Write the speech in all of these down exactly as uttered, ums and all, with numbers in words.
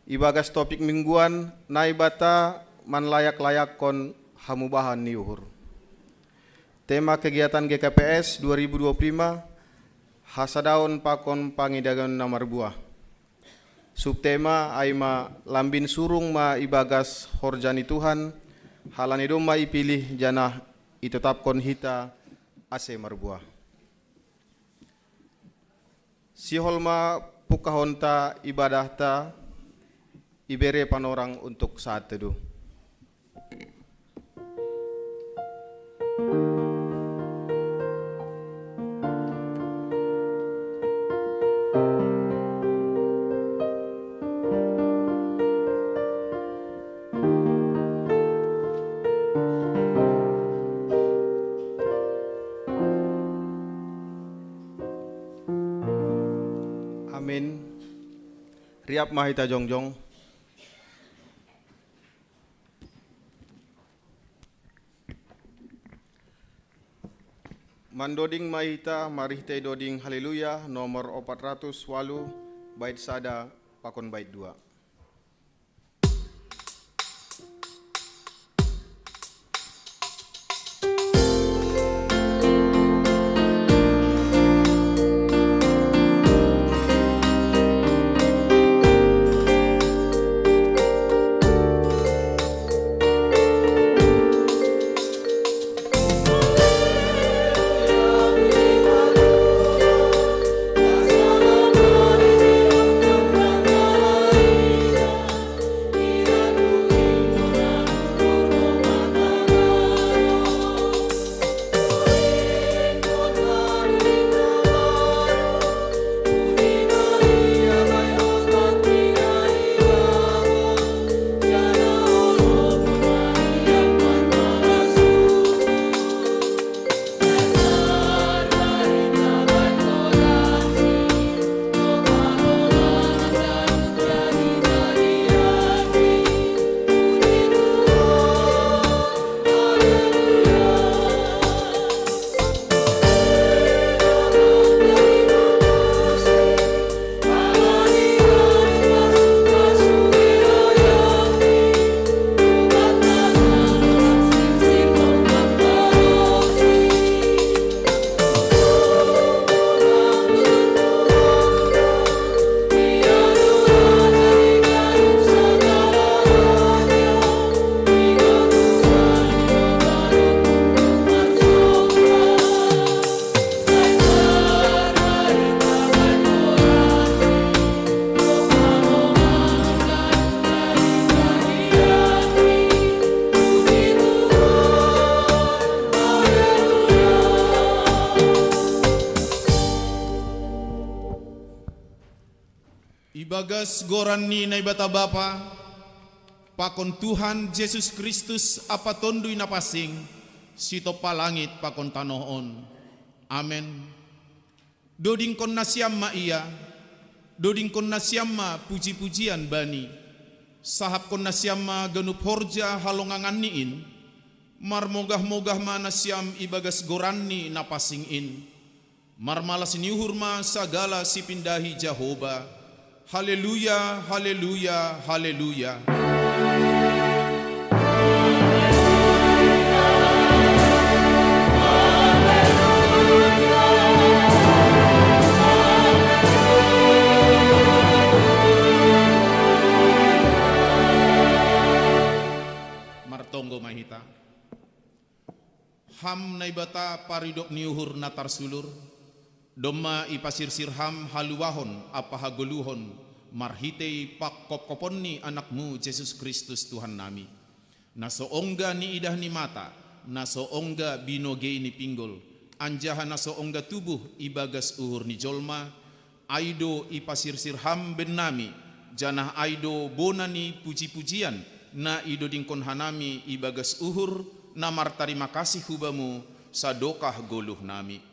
Ibagas topik mingguan, Naibata manlayak-layakkon hamubahan ni uhur. Tema kegiatan G K P S dua ribu dua puluh lima, hasadaon pakon pangidangon na marbuah. Subtema ai ma lambin surung ma ibagas horja ni Tuhan, halani domma ipilih janah itotapkon hita ase marbuah. Sihol ma pungkahonta ibadahta, ibere panorang untuk saat teduh. Amin. Riap ma hita jongjong. Mandoding ma hita marhitei doding Haleluya nomor opat ratus walu, bait sada pakon bait dua. Ibagas goran ni Naibata Bapa, pakon Tuhan Jesus Kristus ampa Tonduy Napansing, sitompa langit pakon tanoh on. Amen. Dodingkon nasiam ma Ia, dodingkon nasiam ma puji-pujian Bani, sahapkon nasiam ma ganup horja halonganganNi in, marmogah-mogah ma nasiam ibagas goranNi na pansing in. Marmalas ni uhur ma sagala sipindahi Jahowa. Haleluya, haleluya, haleluya. Martonggo ma hita. Ham Naibata paridop ni uhur na tarsulur, domma ipasirsir Ham haluahon ampa hagoluhon marhitei panghophopon ni AnakMu Jesus Kristus Tuhannami, na so ongga niidah ni mata, na so ongga binogei ni pinggol, anjaha na so ongga tubuh ibagas uhur ni jolma, ai do ipasirsir Ham bennami, janah ai do bona ni puji-pujian, na idodingkon hanami ibagas uhur na martarima kasih hu Bamu sadokah goluhnami.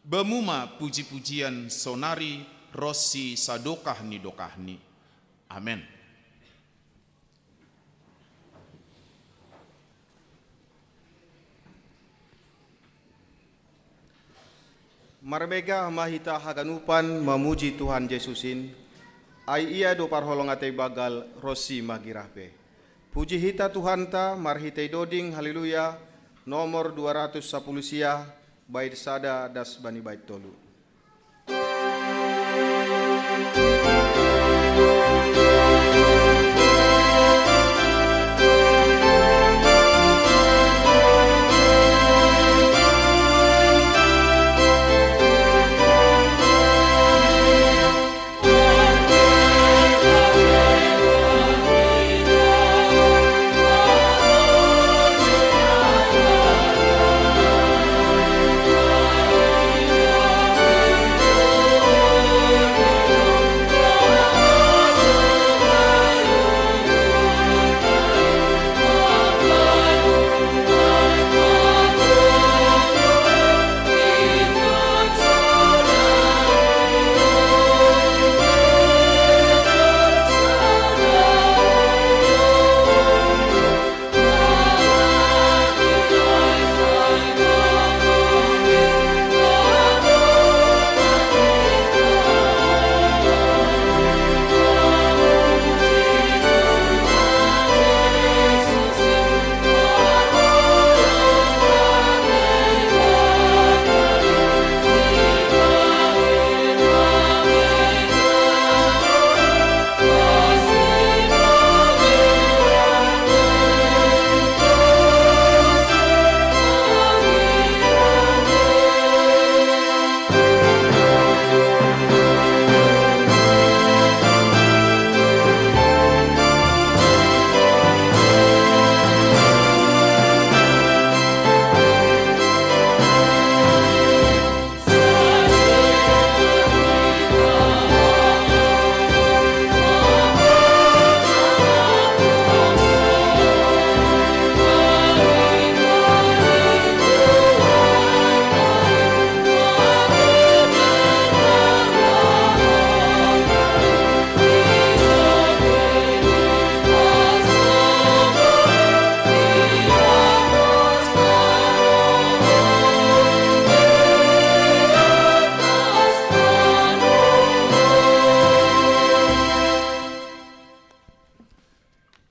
Bamu ma puji-pujian sonari ronsi sadokah ni dokahni. Amen. Marmegah ma hita haganupan mamuji Tuhan Jesus in, Ai ia do parholong atei banggal ronsi magirah pe. Puji hita Tuhanta marhitei doding Haleluya nomor dua ratus sapuluh sia, bait sada das bani bait tolu.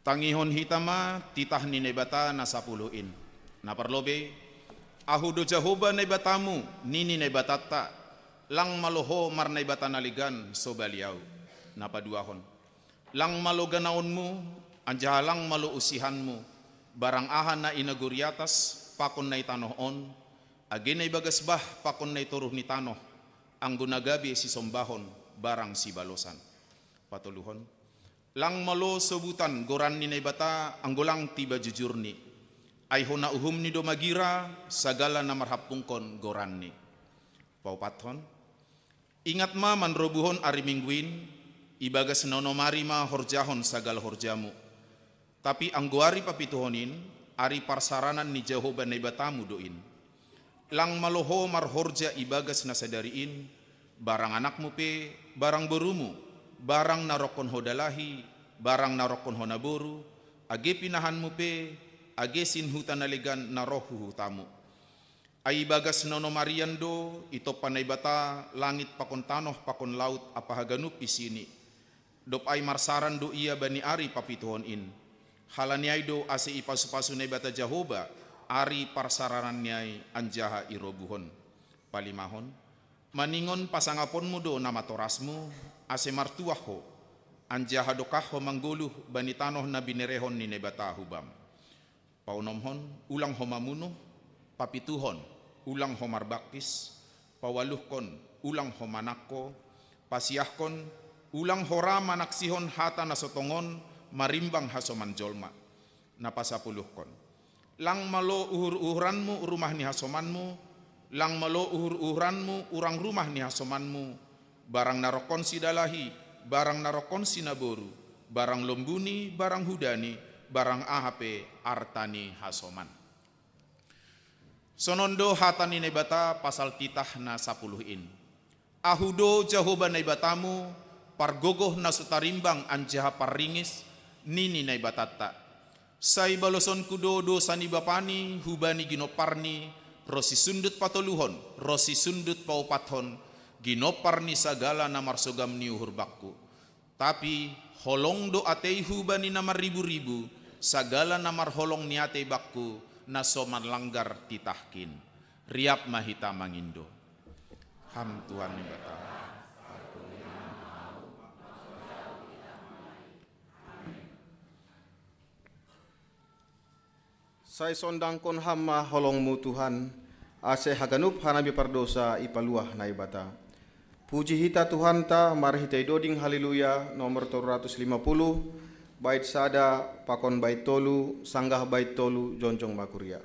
Tangihon hita ma titah ni Naibata na sapuluh in. Na parlobei, Ahu do Jahowa Naibatamu, nini Naibatanta, lang malo ho marnaibata na legan sobali ahu. Na paduahon, lang malo ganaonmu, anjaha lang malo usihanmu, barang aha na i nagori atas pakon na i tanoh on, age na i bagas bah pakon na i toruh ni tanoh, anggo na gabe sisombahon barang sibalosan. Patoluhon, lang malo sobutan goran ni Naibata anggo lang tiba jujurni. Ai hona uhumni do magira sagala na marhampungkon goranni. Paupathon, ingat ma manrobuhon ari Minggu in, ibagas na onom ari ma horjahon sagala horjamu. Tapi anggo ari papituhon in, ari parsaranan ni Jahowa Naibatamu do in. Lang malo ho marhorja ibagas na sadari in, barang anakmu pe, barang borumu, barang na rongkon ho dalahi, barang na rongkon ho naboru, age pinahanmu pe, age sinhuta na legan na roh hu hutamu. Ai ibagas na onom arian do itompa Naibata langit pakon tanoh pakon laut ampa haganup isini. Dob ai marsaran do ia bani ari papituhon in. Halani ai do ase ipasupasu Naibata Jahowa ari parsarananni ai anjaha irobuhon. Palimahon, maningon pasangaponmu do namatorasmu, ase martuah ho, anjaha dokah ho manggoluh bani tanoh na binerehon ni Naibata hu bam. Paonomhon, ulang ho mamunuh. Papituhon, ulang ho marbangkis. Paualuhkon, ulang ho manangko. Pasiahkon, ulang ho ra manaksihon hata na so tongon marimbang hasoman jolma. Na pasapuluhkon, lang malo uhur-uhuranmu rumah ni hasomanmu, lang malo uhur-uhuranmu urang rumah ni hasomanmu, barang na rongkon si dalahi, barang na rongkon si naboru, barang lombuni, barang hudani, barang aha pe arta ni hasoman. Sonon do hata ni Naibata pasal titah na sapuluh in. Ahu do Jahowa Naibatamu, pargogoh na so tarimbang anjaha parringis, nini Naibatanta. Sai balosonku do dosa ni bapani hubani ginomparni, ronsi sundut patoluhon, ronsi sundut paopathon, ginompar ni sagala na marsogam ni uhur bakku. Tapi holong do ateihu bani na marribu-ribu, sagala na marholong ni atei bakku, na so manlanggar titahkin. Riap ma hita mangindo. Ham Tuhan Naibata. Sai sondangkon ham ma holongmu Tuhan, ase haganup hanami pardosa ipaluah Naibata. Puji hita Tuhanta marhitei doding Haleluya nomor tolu ratus lima puluh, bait sada pakon bait tolu, sanggah bait tolu jongjong ma kuria.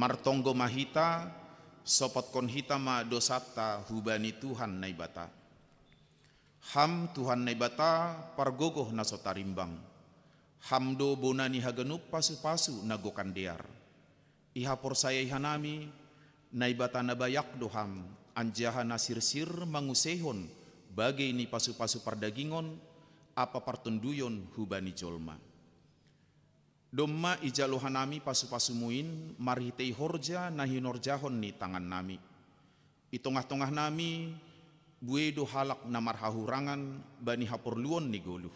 Martonggo ma hita, sopotkon hita ma dosanta hubani Tuhan Naibata. Ham Tuhan Naibata, pargogoh na so tarimbang. Ham do bona ni haganup pasu-pasu na gokan dear. Ihaporsayai hanami, Naibata na bayak do Ham, anjaha na sirsir manguseihon bagei ni pasu-pasu pardagingon ampa partonduyon hubani jolma. Domma ijalo hanami pasu-pasumu in marhitei horja na hinorjahon ni tangannami. I tongah-tongahnami buei do halak na marhahurangan bani haporluon ni goluh,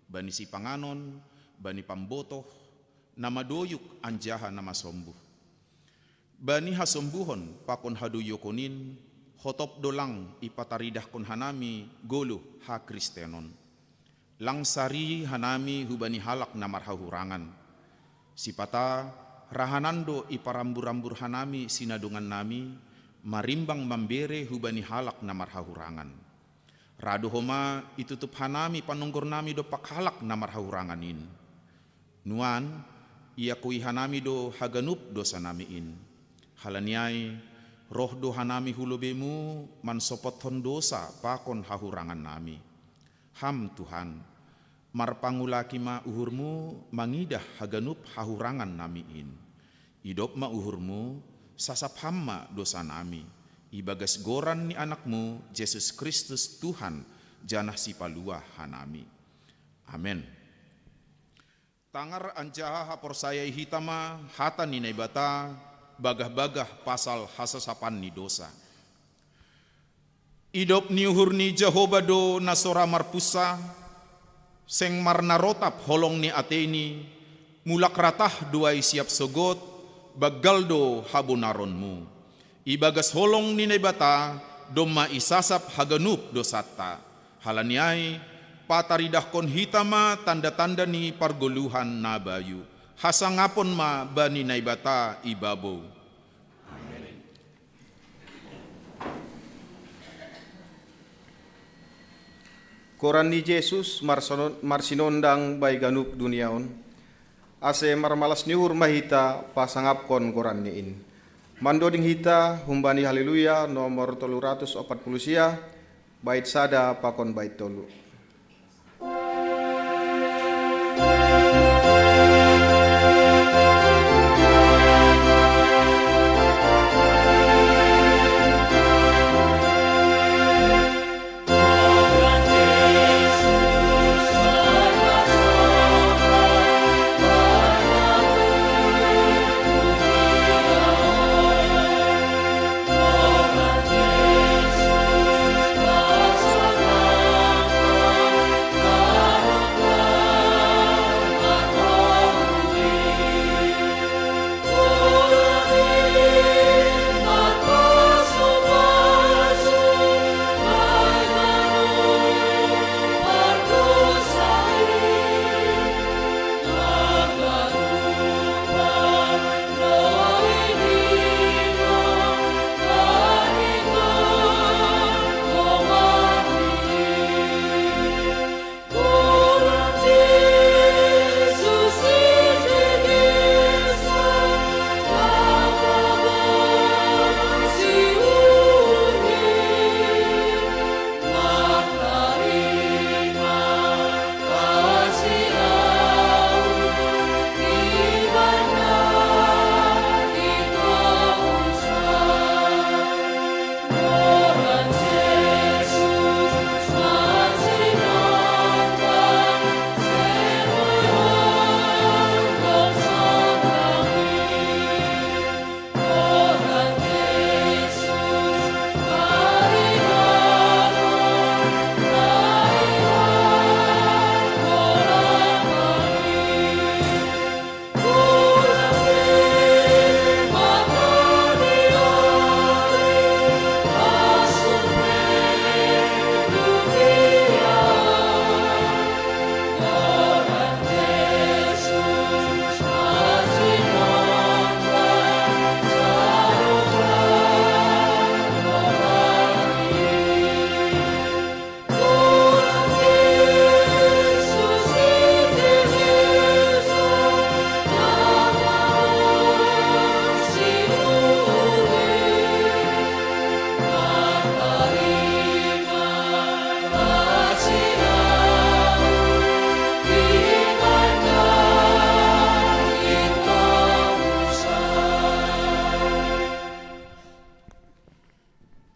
bani sipanganon, bani pambotoh, na madoyuk anjaha na masombuh. Bani hasombuhon pakon hadoyukon in, hotop do lang ipataridahkon hanami goluh hakristenon. Lang sari hanami hubani halak na marhahurangan. Sipata, rahanan do iparambur-ambur hanami sinadongannami, marimbang mambere hubani halak na marhahurangan. Ra do homa itutup hanami panonggornami dompak halak na marhahurangan in. Nuan, iakui hanami do haganup dosanami in. Halani ai, roh do hanami hu lobeimu mansopothon dosa pakon hahurangannami. Ham Tuhan, marpangulaki ma uhurmu mangidah haganup hahurangannami in. Idop ma uhurmu, sasap Ham ma dosanami, ibagas goran ni AnakMu, Jesus Kristus Tuhan, janah Sipaluah hanami. Amen. Tangar anjaha haporsayai hita ma hata ni Naibata, bagah-bagah pasal hasasapan ni dosa. Idop ni uhur ni Jahowa do na so ra marpunsa, seng marnarotap holong ni ateini, mulak ratah do ai siap sogot, banggal do habonaronmu. Ibagas holong ni Naibata, domma isasap haganup dosanta. Halani ai, pataridahkon hita ma tanda-tanda ni pargoluhan na bayu. Hasangapon ma bani Naibata i babou. Amen. Goran ni Jesus marsono-, marsinondang bai ganup dunia on, ase marmalas ni uhur ma hita pasangapkon goranni in. Mandoding hita humbani Haleluya nomor tolu ratus opat puluh sia, bait sada pakon bait tolu.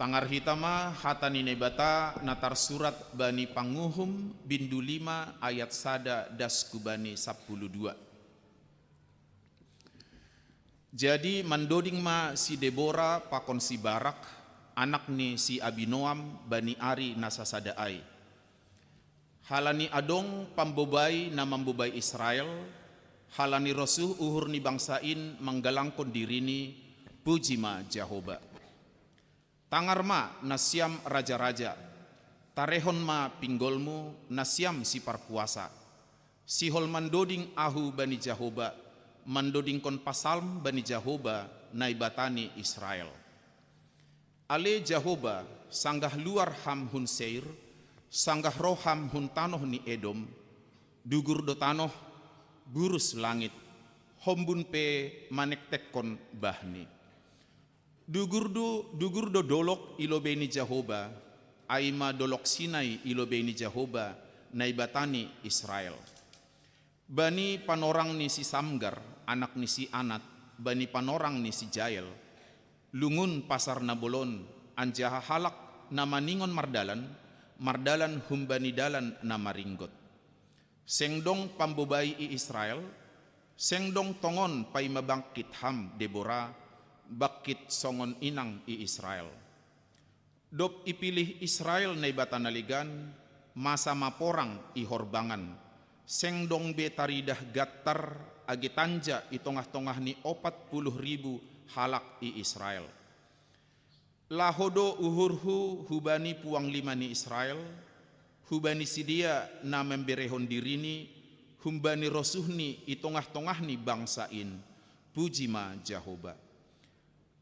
Tangar hita ma hata ni Naibata na tarsurat bani Panguhum bindu lima ayat sada das ku bani sapuluh dua. Jadi mandoding ma si Debora pakon si Barak, anak ni si Abinoam, bani ari na sasada ai. Halani adong pambobai na mambobai Israel, halani rosuh uhur ni bangsa in manggalangkon dirini, puji ma Jahoba. Tangar ma, nasiam raja-raja, tarehon ma pinggolmu, nasiam siparkuasa. Sihol mandoding ahu bani Jahoba, mandodingkon pasalm bani Jahoba, Naibata ni Israel. Ale Jahoba, sanggah luar ham hun Seir, sanggah roh ham hun tanoh ni Edom, dugur do tanoh, burus langit, hombun pe manektekkon bahni. Dugur do, dugur do dolok i lobei ni Jahoba, ai ma dolok Sinai i lobei ni Jahoba, Naibata ni Israel. Bani panorang ni si Samgar, anak ni si Anat, bani panorang ni si Jael, lungun pasar na bolon, anjaha halak na maningon mardalan, mardalan humbani dalan na maringgot. Seng dong pambobai i Israel, seng dong tongon paima bangkit ham Debora, bangkit songon inang i Israel. Dob ipilih Israel Naibata na legan, masa ma porang i horbangan, seng dong be taridah gattar age tanja i tongah-tongah ni opat puluh ribu halak i Israel. Laho do uhurhu hubani puang lima ni Israel, hubani sidea na mamberehon dirini, humbani rosuhni i tongah-tongah ni bangsa in, puji ma Jahoba.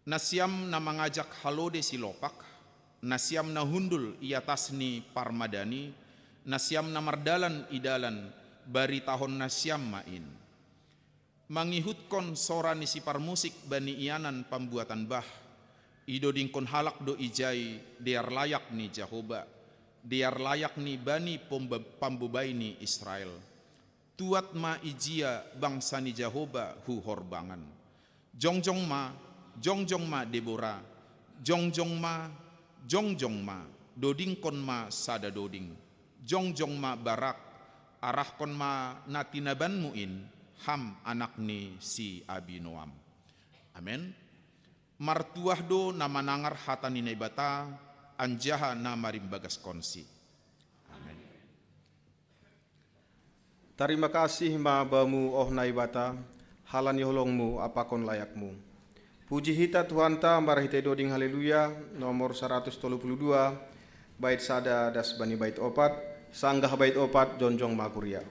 Nasiam na mangajak halode silopak, nasiam na hundul i atas ni parmadani, nasiam na mardalan i dalan, baritahon nasiam ma in. Mangihutkon sora ni siparmusik bani ianan pambuatan bah, idodingkon halak do ijai dear layak ni Jahoba, dear layak ni bani pomba-, pambobai ni Israel. Tuat ma ijia bangsa ni Jahoba hu horbangan. Jongjong ma, jongjong ma Debora, jongjong ma, jongjong ma, dodingkon ma sada doding. Jongjong ma Barak, arahkon ma na tinabanmu in, Ham anak ni si Abinoam. Amen. Martuah do na manangar hata ni Naibata, anjaha na marimbagaskonsi. Amen. Tarima kasih ma Bamu, oh Naibata, halani holongmu pakon layakmu. Puji hita Tuhanta marhitei doding Haleluya nomor saratus tolu puluh dua, bait sada das bani bait opat, sanggah bait opat jongjong ma kuria.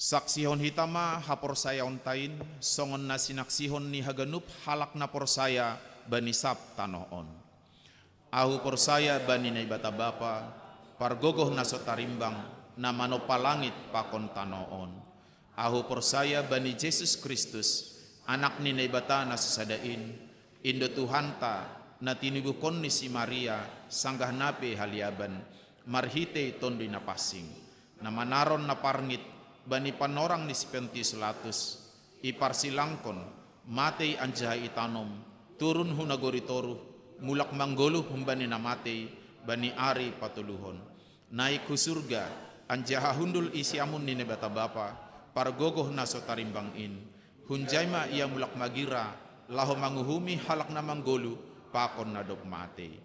Saksihon hita ma haporsayaonta in, songon na sinaksihon ni haganup halak na porsaya bani sab tanoh on. Ahu porsaya bani Naibata Bapa, pargogoh na so tarimbang, na manompa langit pakon tanoh on. Ahu porsaya bani Jesus Kristus, Anak ni Naibata na sasada in, Indo Tuhanta, na tinubuhkon ni si Maria, sanggah na pe haliaban, marhitei Tonduy Napansing, na manaron na parngit bani panorang ni si Pontius Pilatus, iparsilangkon, matei anjaha itanom, turun hu nagori toruh, mulak manggoluh humbani na matei bani ari patoluhon. Naik hu surga, anjaha hundul i siamun ni Naibata Bapa, pargogoh na so tarimbang in. Hunjai ma ia mulak magira, laho manguhumi halak na manggoluh pakon na dob matei.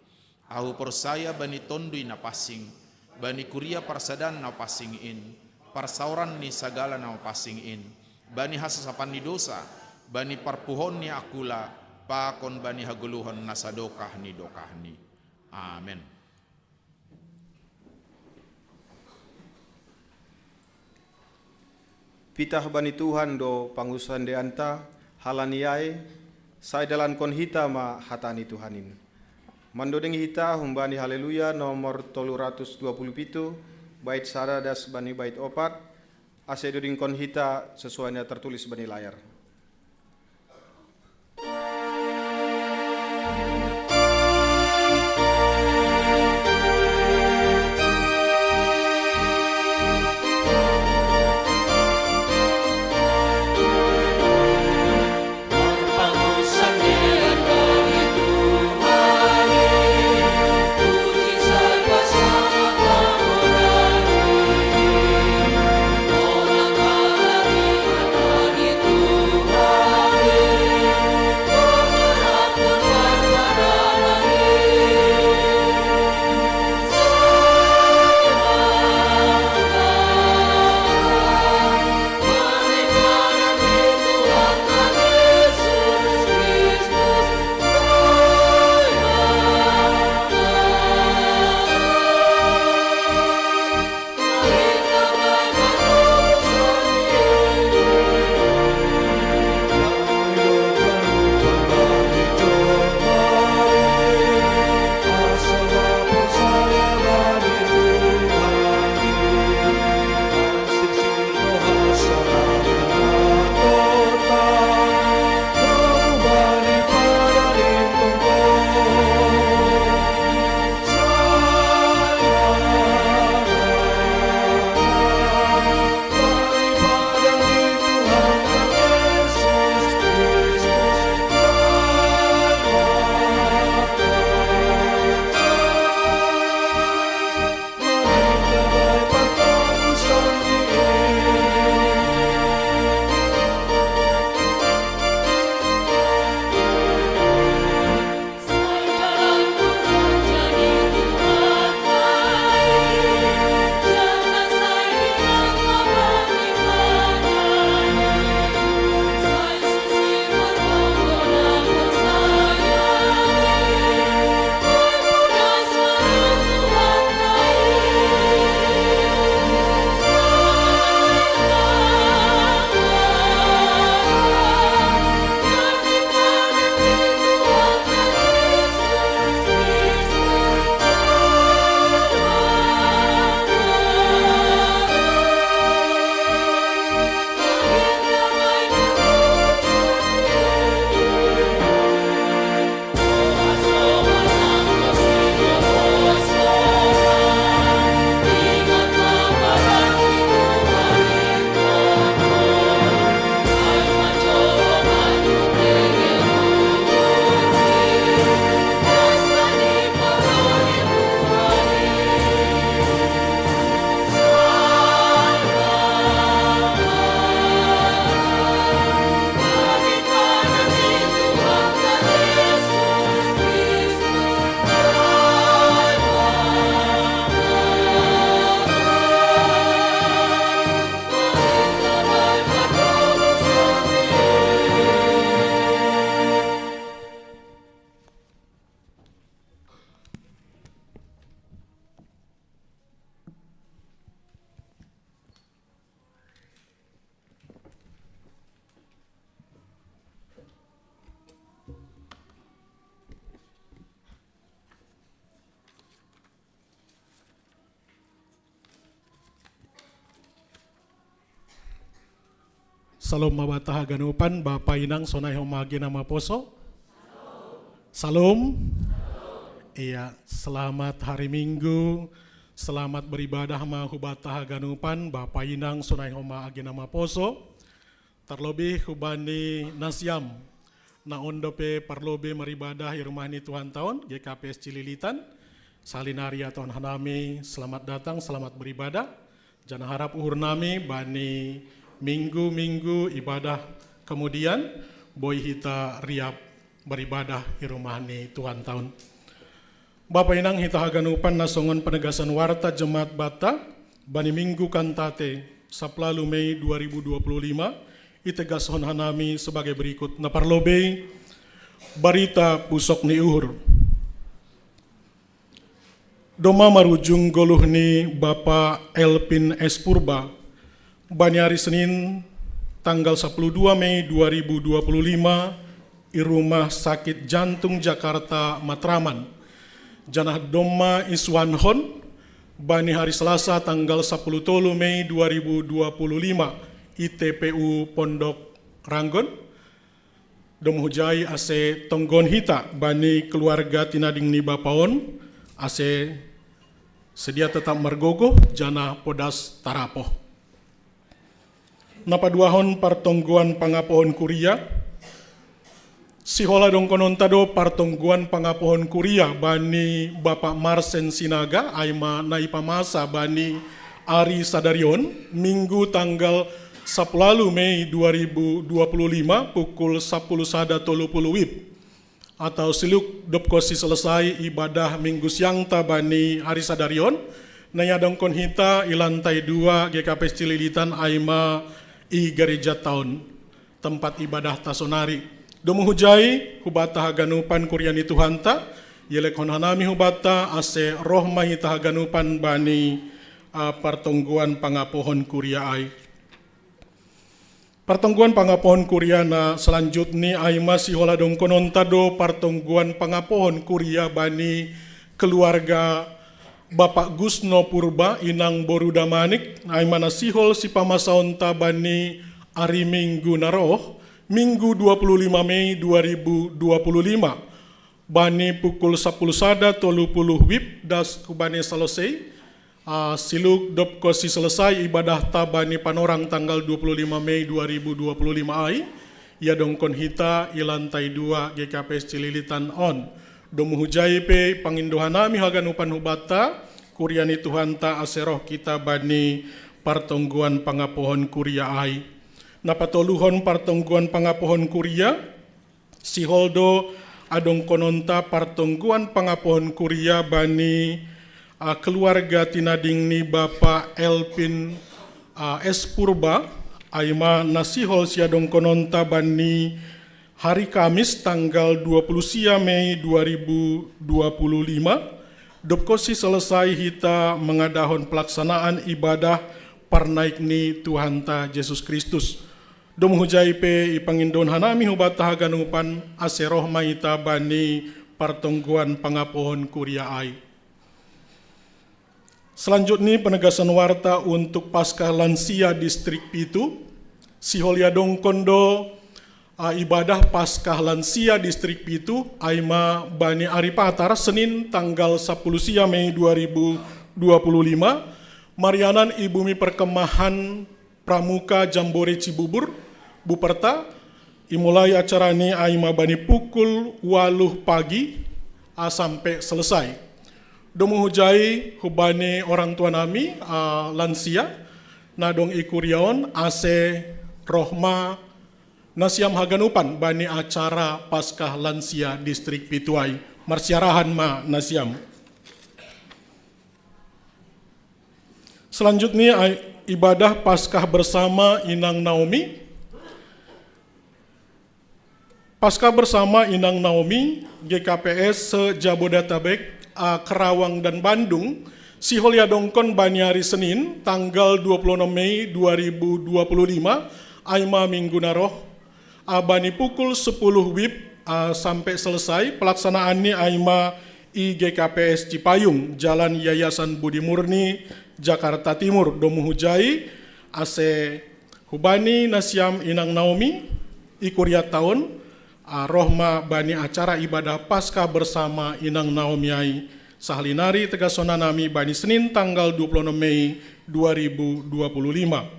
Ahu porsaya bani Tonduy Napansing, bani kuria parsadaan na pansing in, parsaoran ni sagala na pansing in, bani hasasapan ni dosa, bani parpuhoon ni angkula, pakon bani hagoluhon na sadokah ni dokahni. Amen. Pitah bani Tuhan do pangusandeanta, halani ai, sai dalankon hita ma hata ni Tuhan in. Mandodeng hita humbani Haleluya nomor tolu ratus dua puluh pitu, bait sada das bani bait opat, ase dodingkon hita sesuai na tertulis bani layar. Salom mabata haganupan, Bapa Inang sonai homa agena maposo. Salom. Iya, selamat hari Minggu. Selamat beribadah ma hubata haganupan, Bapa Inang sonai homa agena maposo. Terlebih hubani nasiam na ondo pe parlobe maribadah i rumah ni Tuhanta on, G K P S Cililitan. Salinari aton hanami, selamat datang, selamat beribadah. Janah harap uhur nami bani minggu-minggu ibadah kemudian, boi hita riap beribadah i rumah ni Tuhanta on. Bapa Inang hita haganupan, na songon penegasan warta jemaat banta bani minggu Kantate sapuluh Mei dua ribu dua puluh lima, itegashon hanami sebagai berikut. Na parlobei, barita pusok ni uhur. Domma marujung goluh ni Bapa Elvin S Purba bani ari Senin tanggal sapuluh dua Mei dua ribu dua puluh lima i Rumah Sakit Jantung Jakarta Matraman. Janah domma isuanhon bani hari Selasa tanggal sapuluh tolu Mei dua ribu dua puluh lima i T P U Pondok Ranggon. Domu hujai ase tonggohon hita bani keluarga tinading ni bapa on, ase sedia tetap margogoh janah podas tarapoh. Na paduahon partonggoan pangapohon kuria. Sihol adongkononta do partonggoan pangapohon kuria bani Bapa Marsen Sinaga, ai ma na ipamasa bani ari sadari on, Minggu tanggal sapuluh Mei dua ribu dua puluh lima, pukul sapuluh sada tolu puluh wib. Atau siluk dobkonsi selesai ibadah Minggu siangta bani ari sadari on, na iadongkon hita i lantai dua G K P S Cililitan, ai ma i gerejanta on, tempat ibadahta sonari. Domu hujai hubata haganupan kuria ni Tuhanta, ielekhon hanami hubanta ase roh ma hita haganupan bani, ah, partonggoan pangapohon kuria ai. Partonggoan pangapohon kuria na selanjutni ai ma sihol adongkononta do partonggoan pangapohon kuria bani keluarga Bapak Gusno Purba, Inang boru Damanik, ai ma na sihol sipamasaonta bani ari Minggu na roh, Minggu dua puluh lima Mei dua ribu dua puluh lima. Bani pukul sapuluh sada tolu puluh wib das hubani selesai, ah, siluk dobkonsi selesai ibadahta bani panorang tanggal dua puluh lima Mei dua ribu dua puluh lima ai, iadongkon hita i lantai dua G K P S Cililitan on. Domu hujai pe pangindo hanami haganupan hubanta, kuria ni Tuhanta ase roh hita bani partonggoan pangapohon kuria ai. Na patoluhon partonggoan pangapohon kuria, sihol do adongkononta partonggoan pangapohon kuria bani, ah, keluarga tinading ni Bapa Elvin, ah, S Purba, ai ma na sihol siadongkononta bani hari Kamis tanggal dua puluh sia Mei dua ribu dua puluh lima, dobkonsi selesai hita mangadahon pelaksanaan ibadah parnaik ni Tuhanta Jesus Kristus. Domu hujai pe ipangindo hanami hubanta haganupan ase roh ma hita bani partonggoan pangapohon kuria ai. Selanjutni penegasan warta untuk Paskah Lansia Distrik pitu, sihol iadongkon do, ah, ibadah Paskah Lansia Distrik pitu, ai ma bani ari Patar Senin tanggal sapuluh sia Mei dua ribu dua puluh lima, marianan i bumi perkemahan Pramuka Jambore Cibubur, Buperta, imulai acarani ai ma bani pukul waluh pagi, ah, sampe selesai. Domu hujai hubani orang tua nami, ah, lansia, na dong i kuria on ase roh ma nasiam haganupan bani acara Paskah Lansia Distrik pitu ai. Marsiarahan ma nasiam. Selanjutnya, ai-, ibadah Paskah bersama Inang Naomi. Paskah bersama Inang Naomi, G K P S se-Jabodetabek, ah, Kerawang dan Bandung, sihol iadongkon bani ari Senin, tanggal dua puluh enam Mei dua ribu dua puluh lima, ai ma Minggu na roh, ah, bani pukul sepuluh wib, ah, sampe selesai, pelaksanaanni ai ma i G K P S Cipayung, Jalan Yayasan Budi Murni, Jakarta Timur. Domu hujai ase Hubani nasiam inang Naomi, i kuria taon, a, roh ma bani acara ibadah Paskah bersama inang Naomi ai, sahali nari tegasonna nami bani Senin tanggal dua puluh enam Mei dua ribu dua puluh lima.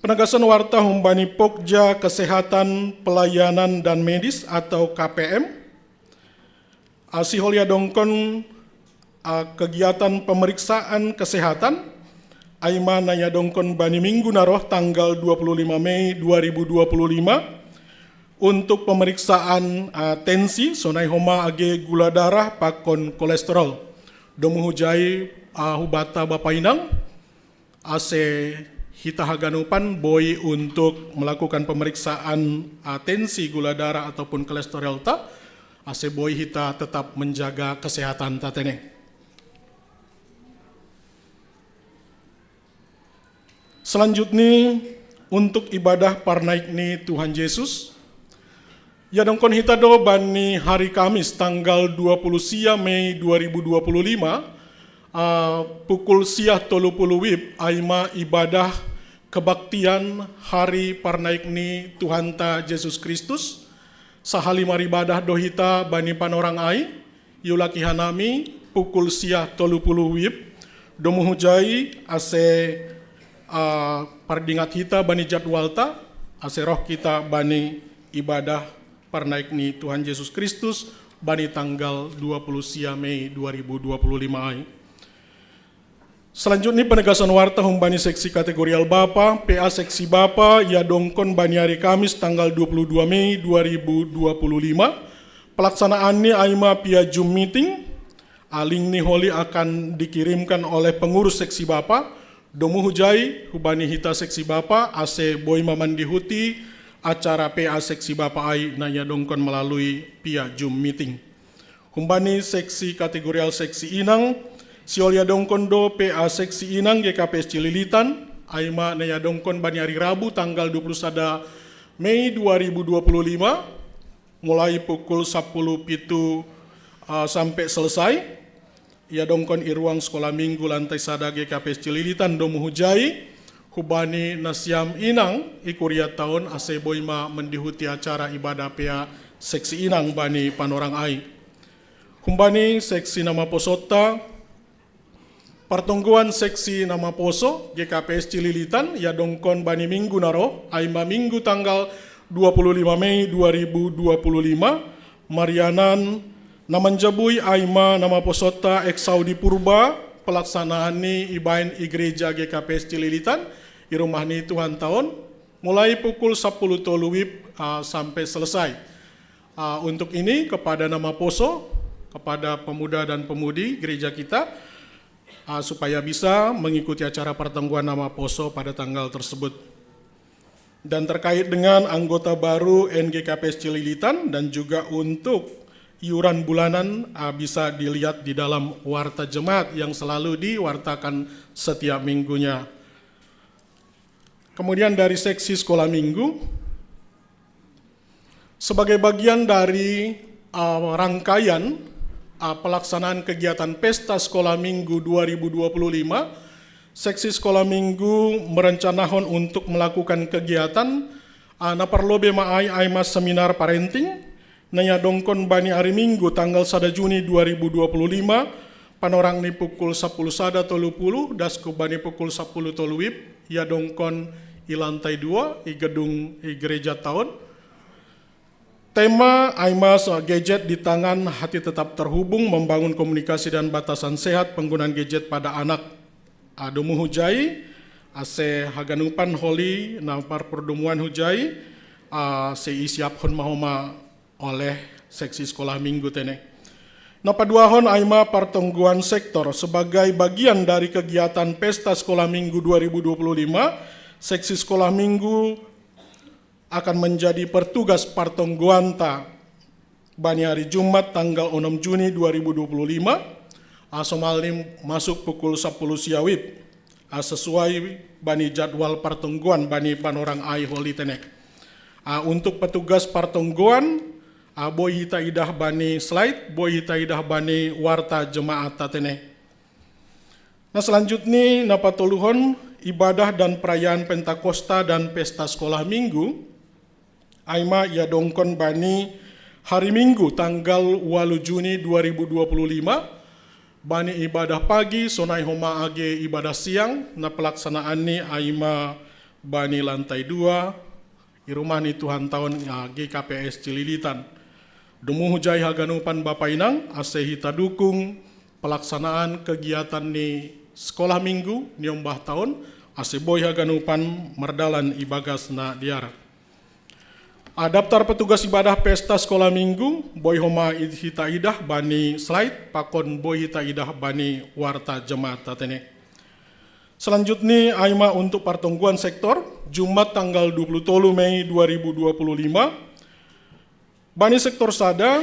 Penegasan warta humbani Pokja Kesehatan Pelayanan dan Medis atau K P M, a, sihol yadongkon, a, kegiatan pemeriksaan kesehatan, ai ma na yadongkon bani minggu na roh tanggal dua puluh lima Mei dua ribu dua puluh lima untuk pemeriksaan, a, tensi, sonai homa age gula darah pakon kolesterol. Domu hujai, a, hubata bapa inang, ase hita haganupan boi untuk melakukan pemeriksaan, a, tensi, gula darah ataupun kolesterol ta, ase boi hita tetap menjaga kesehatan ta tene. Selanjutnya, untuk ibadah parnaik ni Tuhan Yesus, yadongkon hita do bani hari Kamis tanggal dua puluh sia Mei dua ribu dua puluh lima, a, pukul sia tolu puluh wib, ai ma ibadah kebaktian hari parnaik ni Tuhanta Yesus Kristus. Sahali maribadah do hita bani panorang ai, iulaki hanami pukul sia tolu puluh wib, domu hujai ase, a, pardingat hita bani jadwalta, ase roh kita bani ibadah parnaik ni Tuhan Yesus Kristus bani tanggal dua puluh sia Mei dua ribu dua puluh lima ai. Selanjutnya, penegasan warta humbani seksi kategorial bapa, P A seksi bapa, yadongkon bani hari Kamis tanggal dua puluh dua Mei dua ribu dua puluh lima. Pelaksanaan ni ai ma pia Zoom meeting, a, link ni holi akan dikirimkan oleh pengurus seksi bapa, domu hujai, hubani hita seksi bapa, ase boi ma mandihuti acara P A seksi bapa ai na yadongkon melalui pia Zoom meeting. Humbani seksi kategorial seksi inang, sihol yadongkon do P A seksi inang G K P S Cililitan, ai ma na yadongkon bani hari Rabu tanggal dua puluh sada Mei dua ribu dua puluh lima, mulai pukul sapuluh pitu, a, sampai selesai. Yadongkon i ruang sekolah minggu lantai sada G K P S Cililitan, domu hujai, hubani nasiam inang i kuria taon ase boi ma mandihuti acara ibadah P A seksi inang bani panorang ai. Humbani seksi namaposotta, partonggoan seksi namaposo G K P S Cililitan yadongkon bani minggu na roh, ai ma minggu tanggal dua puluh lima Mei dua ribu dua puluh lima, marianan na manjabui ai ma namaposotta Eksaudi Purba, pelaksanaan ni ibaen i gereja G K P S Cililitan, i rumah ni Tuhan taon, mulai pukul sapuluh tolu wib, a, sampai selesai. A, untuk ini kepada namaposo, kepada pemuda dan pemudi gereja kita, a, supaya bisa mengikuti acara pertemuan namaposo pada tanggal tersebut. Dan terkait dengan anggota baru N G K P S Cililitan dan juga untuk iuran bulanan, a, bisa dilihat di dalam warta jemaat yang selalu diwartakan setiap minggunya. Kemudian dari seksi sekolah minggu, sebagai bagian dari, uh, rangkaian, uh, pelaksanaan kegiatan Pesta Sekolah Minggu dua ribu dua puluh lima, seksi sekolah minggu merencanahon untuk melakukan kegiatan, uh, na parlobei ma ai, ai ma seminar parenting, na yadongkon bani ari Minggu tanggal sada Juni dua ribu dua puluh lima, panorang ni pukul sapuluh sada tolu puluh, das ku bani pukul sapuluh tolu wib, yadongkon i lantai dua, i gedung i gereja taon. Tema ai ma so gadget di tangan, hati tetap terhubung, membangun komunikasi dan batasan sehat penggunaan gadget pada anak. A, domu hujai, ase haganupan holi na parperdumuan hujai, ase isiaphon ma homa oleh seksi sekolah minggu tene. Na paduahon ai ma partonggoan sektor sebagai bagian dari kegiatan Pesta Sekolah Minggu dua ribu dua puluh lima, seksi sekolah minggu akan menjadi pertugas partonggoanta bani ari Jumat tanggal onom Juni dua ribu dua puluh lima, a, somalni masuk pukul sapuluh sia wib, a, sesuai bani jadwal partonggoan bani panorang ai holi tene. A, untuk petugas partonggoan, a, boi hita idah bani slide, boi hita idah bani warta jemaat ta tene. Na selanjutni na patoluhon ibadah dan perayaan Pentakosta dan Pesta Sekolah Minggu, aima ia dongkon bani hari Minggu tanggal walu Juni dua ribu dua puluh lima, bani ibadah pagi sonai homa age ibadah siang, na pelaksanaan ni aima bani lantai dua, i rumah ni Tuhan taon, ya, G K P S Cililitan. Domu hujai haganupan Bapa Inang, ase hita dukung pelaksanaan kegiatan ni sekolah minggu ni ombah taon, ase boi haganupan mardalan ibagas na diara. A, daftar petugas ibadah pesta sekolah minggu, boi homa hita idah bani slide, pakon boi hita idah bani warta jemaat tene. Selanjutnya, aima untuk partongguan sektor, Jumat tanggal dua puluh tolu Mei dua ribu dua puluh lima, bani sektor sada,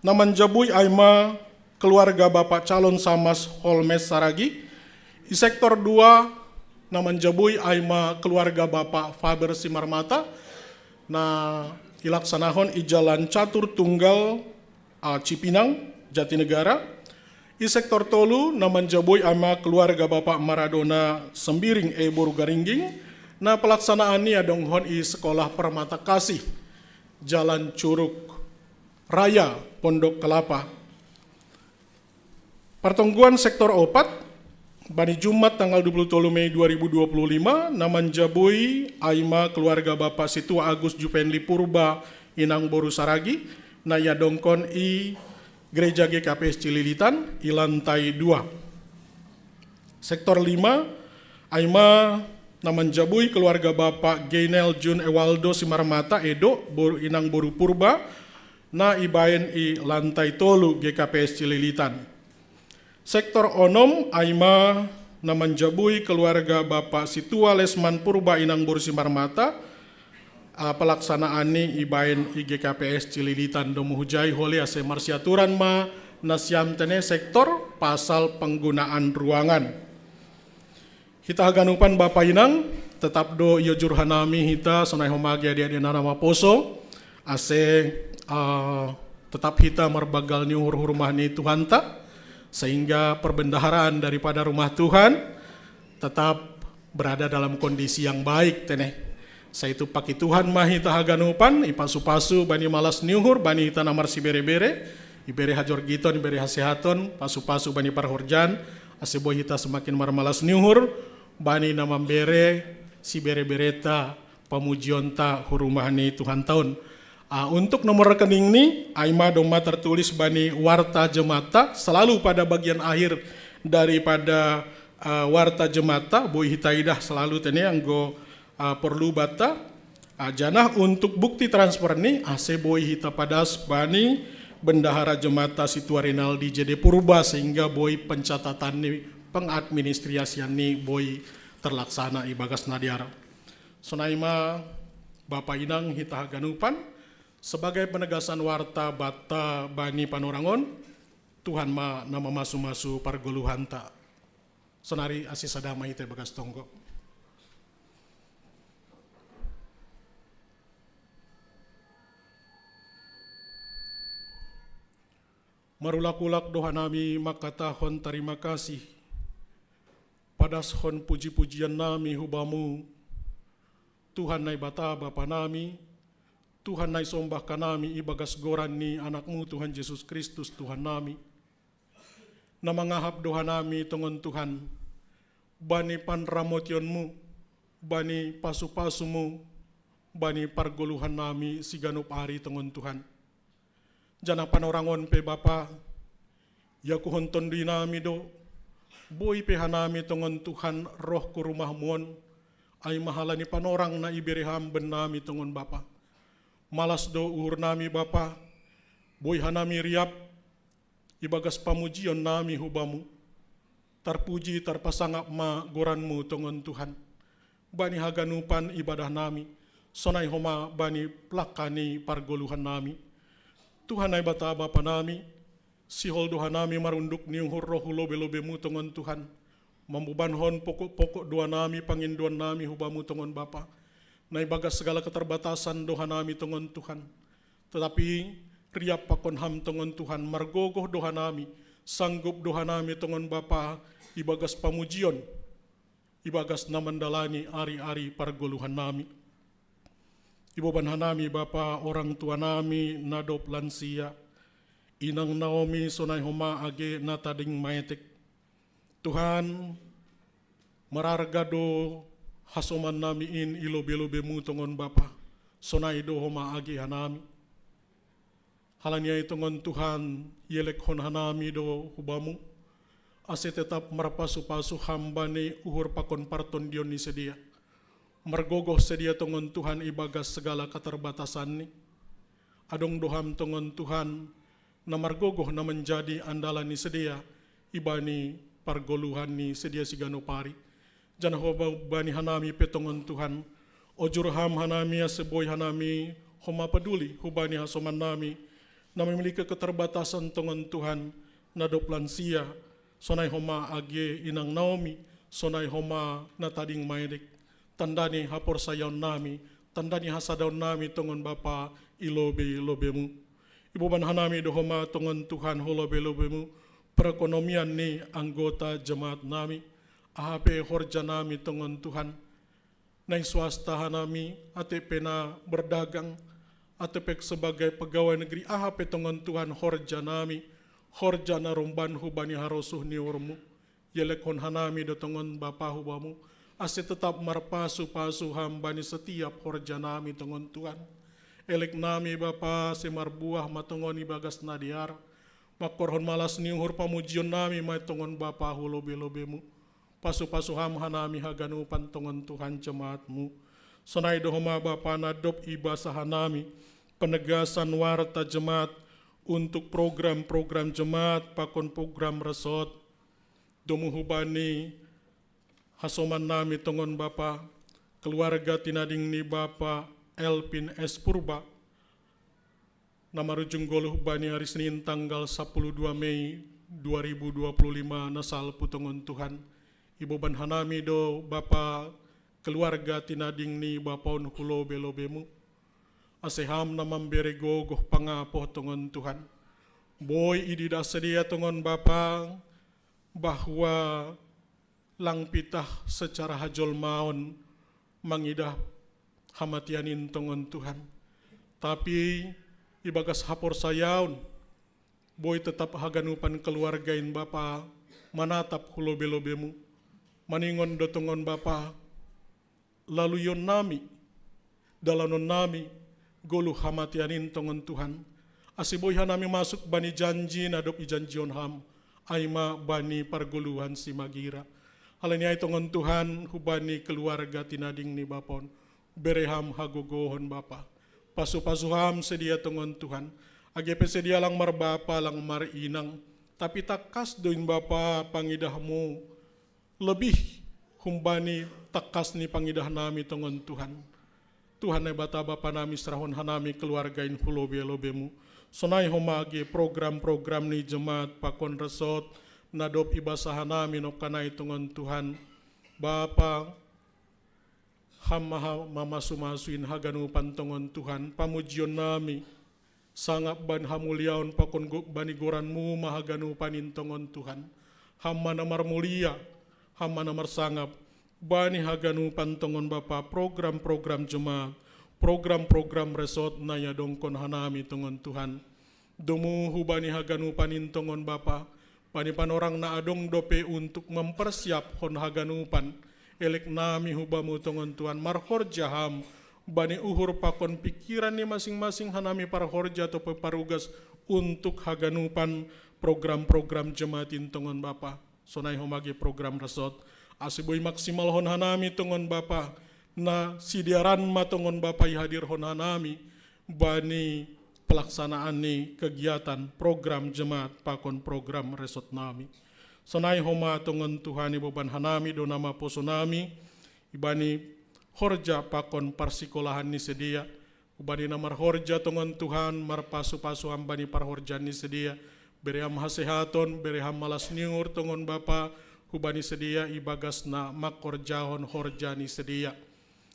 na manjabui aima keluarga Bapak Calon Samas Holmes Saragi, i sektor dua, na manjabui aima keluarga Bapak Faber Simarmata, na ilaksanahon i Jalan Catur Tunggal, a, Cipinang, Jatinegara. I sektor tolu na manjabui aima keluarga Bapak Maradona Sembiring e Boru Garingging, na pelaksanaan ni ia dongkon i Sekolah Permata Kasih, Jalan Curug Raya, Pondok Kelapa. Partongguan sektor opat, bani Jumat tanggal dua puluh tolu Mei dua ribu dua puluh lima, na manjabui aima keluarga Bapak Situa Agus Juvenli Purba Inang Boru Saragi, na ia dongkon i Gereja G K P S Cililitan, i lantai dua. Sektor lima, aima na manjabui keluarga Bapak Geinel Jun Ewaldo Simarmata Edo, Boru Inang Boru Purba, na ibaen i lantai tolu G K P S Cililitan. Sektor onom, aima na manjabui keluarga Bapak Situa Lesman Purba Inang Boru Simarmata, a, pelaksanaan ni ibaen i G K P S Cililitan. Domu hujai hole ase marsiaturan ma nasiam tene sektor pasal penggunaan ruangan. Hita haganupan Bapa Inang, tetap do iojur hanami hita, sonai homa age adik-adik na maposo, ase, a, tetap hita marbagal ni uhur hu rumah ni Tuhanta, sehingga perbendaharaan daripada rumah Tuhan tetap berada dalam kondisi yang baik tene. Sai itu paki Tuhan ma hita haganupan, ipasu-pasu bani malas ni uhur, bani hita na marsibere-bere, ibere hajorgiton, ibere hasehaton, pasu-pasu bani parhorjaan, ase boi hita semakin marmalas ni uhur, bani na mambere sibere-bereta pamujionta hu rumah ni Tuhan taon. A, untuk nomor rekening ni, aima doma tertulis bani warta jemaatta, selalu pada bagian akhir daripada, a, warta jemaatta, boi hita idah selalu tene anggo, a, perlu bata. A, janah untuk bukti transfer ni, ase boi hita padas bani bendahara jemaatta Situa Rinaldi J D Purba, sehingga boi pencatatan ni, pengadministrasian ni boi terlaksana ibagas na diara. Sonai ma Bapa Inang hita haganupan, sebagai penegasan warta bata bani panorangon, Tuhan ma na mamasu-masu pargoluhanta. Sonari asi sada ma hita ibagas tonggo. Marulak-ulak do hanami mangkatahon tarima kasih, padashon puji-pujian nami hu Bamu, Tuhan Naibata Bapa nami, Tuhan na isombah hanami ibagas goran ni Anak-Mu Tuhan Jesus Kristus Tuhan nami, na mangahap do hanami tongon Tuhan, bani panramotion-Mu, bani pasu-pasu-Mu, bani pargoluhan nami siganup ari tongon Tuhan. Janah panorangon pe Bapa, iakuhon Tonduy nami do, boi pe hanami tongon Tuhan roh hu rumah-Mu on, aima halani panorang na ibere Ham bennami tongon Bapa. Malas do uhur nami Bapa, boi hanami riap ibagas pamujion nami hu Bamu. Tarpuji tarpasangap ma goran-Mu tongon Tuhan, bani haganupan ibadah nami, sonai homa bani plangka ni pargoluhan nami. Tuhan Naibata Bapa nami, sihol do hanami marunduk ni uhur roh hu lobe-lobe-Mu tongon Tuhan, mambobankon pokok-pokok doa nami, pangindoan nami hu Bamu tongon Bapa, na ibagas segala keterbatasan do hanami tongon Tuhan. Tetapi riap pakon Ham tongon Tuhan, margogoh do hanami, sanggup do hanami tongon Bapa ibagas pamujion, ibagas na mandalani ari-ari pargoluhan nami. Iboban hanami Bapa orang tua nami na dob lansia, inang Naomi sonai homa age na tading maetek. Tuhan, mararga do hasoman nami in i lobei-lobeimu tongon Bapa, sonai do homa age hanami. Halani ai tongon Tuhan, ielekhon hanami do hubamu, ase tetap marpasu-pasu ham bani uhur pakon partondion ni sidea. Margogoh sidea tongon Tuhan ibagas segala keterbatasanni. Adong do ham tongon Tuhan, na margogoh na manjadi andalan ni sidea, ibani pargoluhan ni sidea siganup ari. Janah homa bani hanami pe tongon Tuhan, ojur ham hanami ase boi hanami homa peduli hubani hasoman nami, na memiliki keterbatasan tongon Tuhan, na dob lansia, sonai homa age inang Naomi, sonai homa na tading maetek, tanda ni haporsayaon nami, tanda ni hasadaon nami tongon Bapa i lobei-lobeimu. Iboban hanami do homa tongon Tuhan hu lobei-lobeimu, perekonomian ni anggota jemaat nami, aha pe horja nami tongon Tuhan, na i swasta hanami, ate pe na berdagang, ate pe sebagai pegawai negeri, aha pe tongon Tuhan horja nami, horja na romban hubani harosuh ni uhurmu, ielekhon hanami do tongon Bapa hubamu, ase tetap marpasu-pasu ham bani setiap horja nami tongon Tuhan. Elek nami Bapa ase marbuah ma tongon ibagas na dear, mangkorhon malas ni uhur pamujion nami ma tongon Bapa hu lobei-lobeimu. Pasu-pasu ham hanami haganupan tongon Tuhan jemaatmu. Sonai do homa Bapa na dob ibasa hanami penegasan warta jemaat untuk program-program jemaat pakon program resort. Domu hubani hasoman nami tongon Bapa, keluarga tinading ni Bapa Elvin S Purba, na marujung goluh bani ari Senin tanggal sapuluh dua Mei dua ribu dua puluh lima na salpu tongon Tuhan. Iboban hanami do Bapa keluarga tinading ni Bapa on hu lobei-lobeimu. Ase ham na mambere gogoh pangapoh tongon Tuhan. Boi ididah sidea tongon Bapa, bahwa lang pitah secara hajolmaon mangidah hamatean in tongon Tuhan. Tapi ibagas haporsayaon, boi tetap haganupan keluarga in Bapa manatap hu lobei-lobeimu. Maningon do tongon Bapa, laluion nami, dalanon nami, goluh hamatean in tongon Tuhan. Ase boi hanami masuk bani janji na dob ijanjihon ham, ai ma bani pargoluhan simagira. Halani ai tongon Tuhan, hubani keluarga tinading ni Bapa on, bere ham hagogohon Bapa. Pasu-pasu ham sidea tongon Tuhan. Age pe sidea lang marbapa, lang marinang, tapi tangkas do in Bapa pangidahmu lebih humbani tangkas ni pangidah nami tongon Tuhan. Tuhan Naibata Bapa nami, serahon hanami keluarga in hu lobei-lobeimu. Sonai homa age program-program ni jemaat pakon resort na dob ibasa hanami nongkanai tongon Tuhan. Bapa, ham ma mamasu-masu in haganupan tongon Tuhan, pamujion nami, sangap bani hamuliaon pakon go-, bani goranmu ma haganupan in tongon Tuhan. Ham ma na marmulia, ham ma na marsangap bani haganupan tongon Bapa program-program jemaat, program-program resort na iadongkon hanami tongon Tuhan. Domu hubani haganupan in tongon Bapa, bani panorang na adong dope untuk mempersiaphon haganupan, elek nami hubamu tongon Tuhan, marhorja ham bani uhur pakon pikiran ni masing-masing hanami parhorja dope parugas untuk haganupan program-program jemaat in tongon Bapa. Sonai homa age program resort, ase boi maksimalhon hanami tongon Bapa, na sidearan ma tongon Bapa ihadirhon hanami bani pelaksanaan ni kegiatan program jemaat pakon program resort nami. Sonai homa tongon Tuhan, iboban hanami do na maposo nami, ibani horja pakon parsikolahan ni sidea, hubani na marhorja tongon Tuhan, marpasu-pasu ham bani parhorjaan ni sidea, bere ham hasehaton, bere ham malas ni uhur tongon Bapa, hubani sidea ibagas na mangkorjahon horja ni sidea.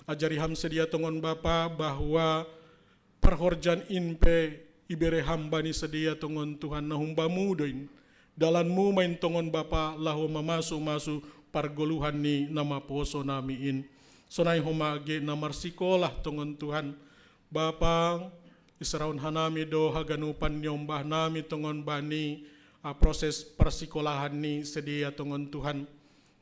Ajari ham sidea tongon Bapa, bahwa parhorjaan in pe ibere ham bani sidea tongon Tuhan na humbamu do in. Dalanmu ma in tongon Bapa laho mamasu-masu pargoluhan ni na maposo nami in. Sonai homa age na marsikolah tongon Tuhan. Bapa, isarahon hanami do haganupan ni ombah nami tongon bani, ah, proses parsikolahan ni sedia tongon Tuhan.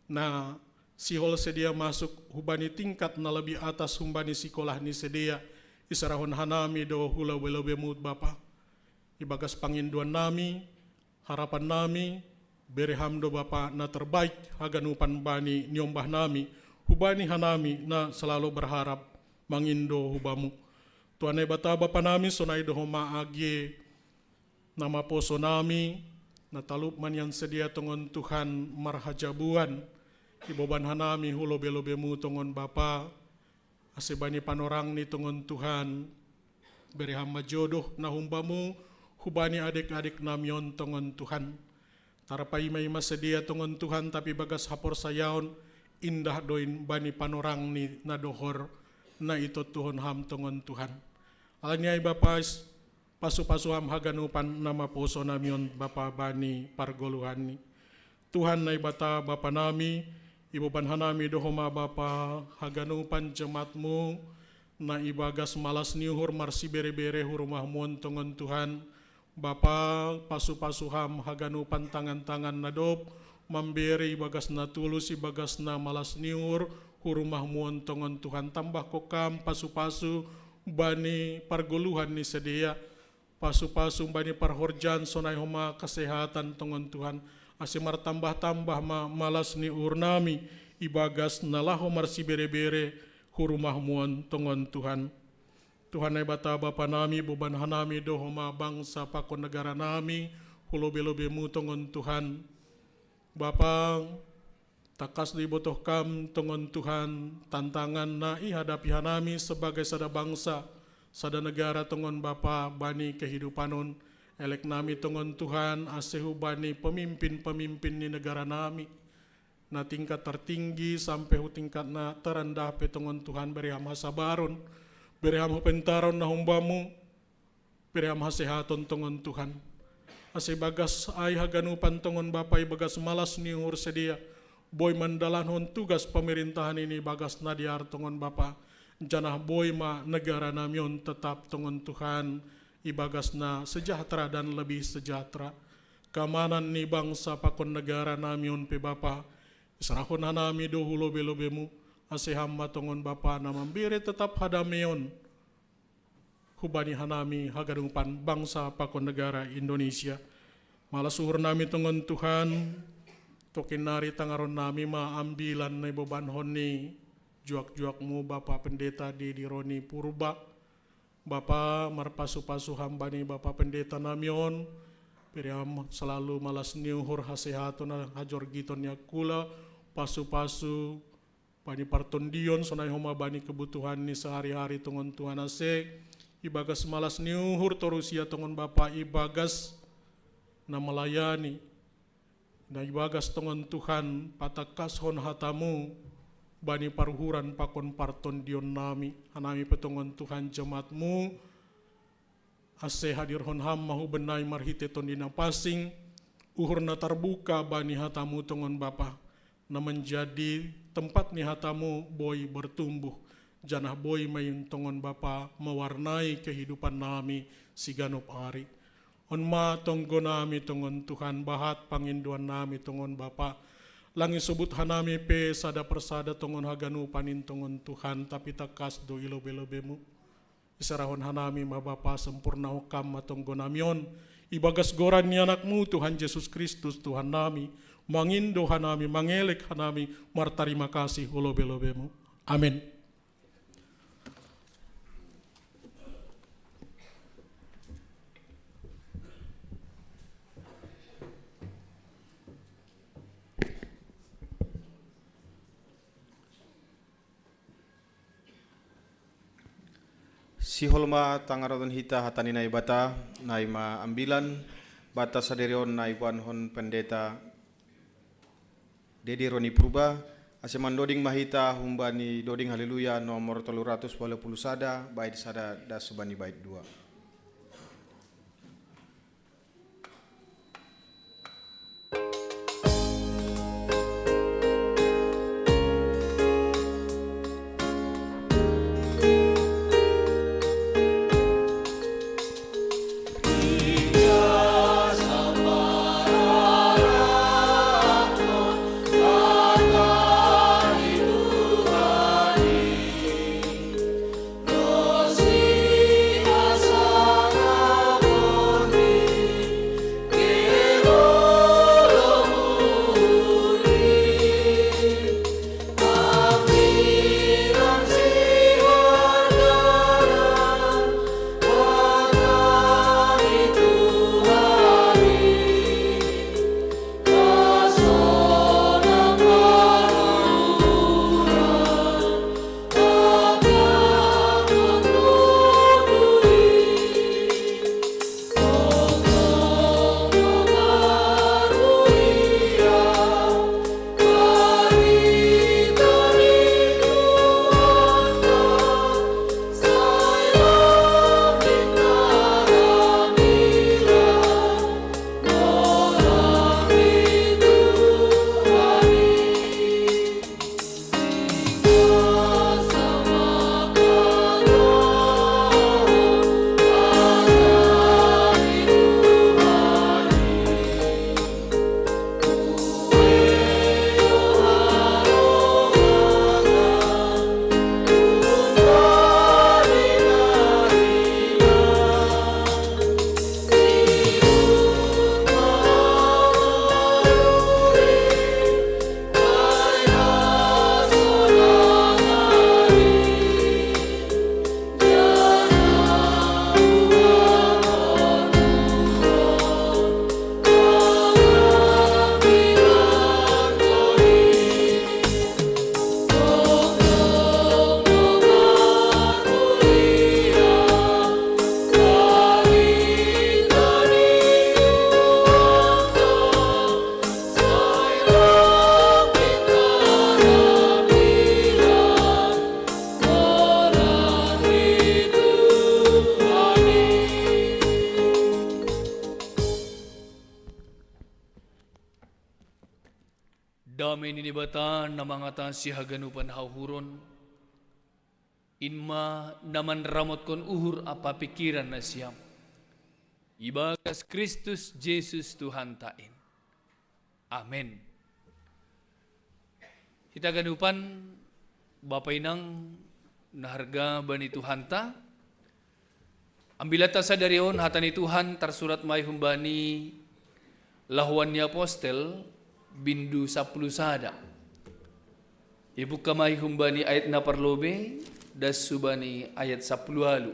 Na sihol sedia masuk hubani tingkat na lebih atas humbani sikolah ni sedia. Isarahon hanami do hu lobe-lobemu Bapa. Ibagas pangindoan nami, harapan nami, bere Ham do Bapa na terbaik haganupan bani ni ombah nami, hubani hanami na selalu berharap mangindo hu Bamu. Tuhan Naibata Bapa nami, sonai do homa age na maposo nami, na talup ma nian sedia tongon Tuhan marhajabuan, iboban hanami hu lobe-lobemu tongon Bapa, ase bani panorang ni tongon Tuhan, bere Ham ma jodoh na humbamu, hubani adek-adek nami on tongon Tuhan. Tarpaima-ima sedia tongon Tuhan, tapi bagas haporsayaon, indah do in bani panorang ni na dohor, na itontuhon Ham tongon Tuhan. Alani ai Bapa, pasu-pasu Ham haganupan na maposo nami on Bapa bani pargoluhan ni. Tuhan Naibata Bapa nami, iboban hanami do homa Bapa haganupan jemaat-Mu, na ibagas malas ni uhur marsibere-bere hu rumah-Mu on tongon Tuhan. Bapa, pasu-pasu Ham haganupan tangan-tangan na dob mambere ibagas na tulus, ibagas na malas ni uhur hu rumah-Mu on tongon Tuhan. Tambahko Kam pasu-pasu bani pargoluhan ni sedia, pasu-pasu bani parhorjaan, sonai homa kesehatan tongon Tuhan, ase martambah-tambah ma malas ni uhur nami ibagas na laho marsibere-bere hu rumah-Mu on tongon Tuhan. Tuhan Naibata Bapa nami, boban hanami do homa bangsa pakon negara nami hu lobe-lobemu tongon Tuhan. Bapa, tangkas do ibotoh Kam tongon Tuhan tantangan na ihadapi hanami sebagai sada bangsa, sada negara tongon Bapa bani kehidupan on. Elek nami tongon Tuhan ase hubani pemimpin-pemimpin ni negara nami, na tingkat tertinggi sampe hu tingkat na terendah pe tongon Tuhan, bere Ham hasabaron, bere Ham hupentaron na humbamu, bere Ham hasehaton tongon Tuhan. Ase bagas ai haganupan tongon Bapa ibagas malas ni uhur sedia, boi mandalankon tugas pemerintahan ini ibagas na dear tongon Bapa, janah boi ma negara nami on tetap tongon Tuhan, ibagas na sejahtera dan lebih sejahtera. Keamanan ni bangsa pakon negara nami on pe Bapa, isarahon hanami do hu lobe-lobemu, ase Ham ma tongon Bapa na mambere tetap hadameon hubani hanami haganupan bangsa pakon negara Indonesia. Malas uhur nami tongon Tuhan, tokin nari tangaron nami ma ambilan na ibobankon ni juak-juakmu Bapa Pendeta Dedi Roni Purba. Bapa, marpasu-pasu Ham bani Bapa Pendeta nami on, bere Ham selalu malas ni uhur, hasehaton, hajorgiton ni angkula, pasu-pasu bani partondion, sonai homa bani kebutuhan ni sehari-hari tongon Tuhan, ase ibagas malas ni uhur torus ia tongon Bapa ibagas na melayani, na ibagas tongon Tuhan patangkashon hatamu bani paruhuran pakon partondion nami, hanami pe tongon Tuhan jemaatmu, ase hadirhon Ham ma hubenai marhite Tondi Napansing, uhur na tarbuka bani hatamu tongon Bapa, na menjadi tempat ni hatamu boi bertumbuh, janah boi ma in tongon Bapa mewarnai kehidupan nami siganup ari. On ma tonggo nami tongon Tuhan, bahat pangindoan nami tongon Bapa. Lang isobut hanami pe sada persada tongon haganupan in tongon Tuhan, tapi tangkas do i lobe-lobemu. Isarahon hanami ma Bapa, sempurnaho Kam ma tonggo nami on, ibagas goran ni Anakmu Tuhan Jesus Kristus Tuhan nami, mangindo hanami, mangelek hanami, martarima kasih hu lobe-lobemu. Amin. Sihol ma tangaroton hita hata ni Naibata, nai ma ambilan banta sadari on na iboankon Pendeta Dedi Roni Purba, ase mandoding ma hita humbani doding Haleluya nomor tolu ratus walu puluh sada, bait sada das hubani bait dua. Dame ni Debata na mangatasi haganupan hauhuron, in ma na manramotkon uhur ampa pingkiran nasiam, ibagas Kristus Jesus Tuhanta in. Amen. Hita haganupan, Bapa inang na harga bani Tuhanta, ambilanta sadari on hata ni Tuhan tarsurat ma i humbani Lahoan ni Apostel, bindu sampulu sada. Ibungka ma i humbani ayat na parlobei, das hubani ayat sampulu ualu.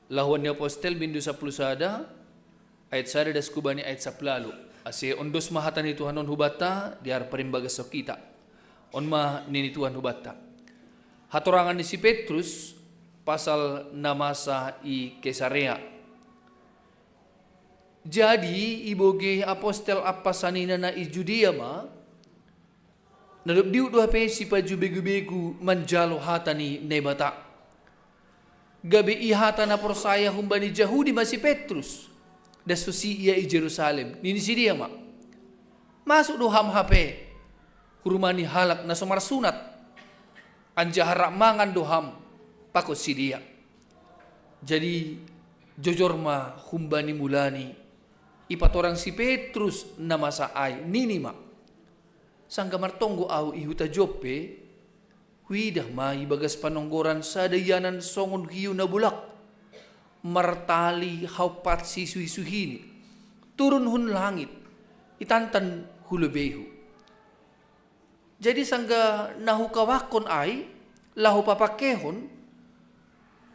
Lahoan ni Apostel, bindu sampulu sada, ayat sada das hubani ayat sampulu ualu. Ase ondos ma hata ni Tuhan on hubanta, di ar parimbagas hita. On ma nini Tuhan hubanta. Hatorangan ni si Petrus, pasal na masa i Kesarea. Jadi, ibogei apostel ampa saninana i Judea ma, na dob dihut do hape sipaju begu-begu manjalo hata ni Naibata. Gabe i hata na porsaya humbani Jahudi ma si Petrus, das tusi ia i Jerusalem, nini sidea ma: Masuk do ham hape hu rumah ni halak na so marsunat, anjaha rap mangan do ham pakon sidea. Jadi, jojor ma humbani mulani, ipatorang si Petrus na masa ai, nini ma: Sanggah martonggo ahu i huta Joppe, huidah ma ibagas panonggoran sada ianan songon hiu na bulak, martali haumpat sisuhi-suhini, turun hun langit, itantan hu lobeihu. Jadi sanggah na hukawahkon ai, laho papangkehon,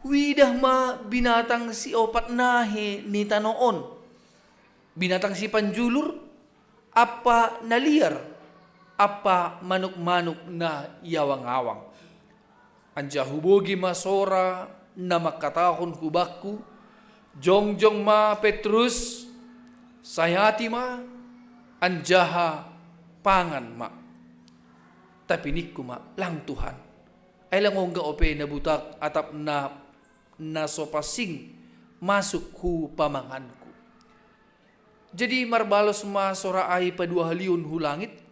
huidah ma binatang siopat nahe ni tano on, binatang sipanjulur, ampa na liar, ampa manuk-manuk na iawang-awang. Anjaha hubogei ma sora na mangkatahon hubakku: Jongjong ma, Petrus, sayati ma, anjaha pangan ma. Tapi ningku ma: Lang, Tuhan, ai lang ongga ope na butak atap na, na so pansing masuk hu pamanganku. Jadi marbalos ma sora ai paduahalihon hu langit: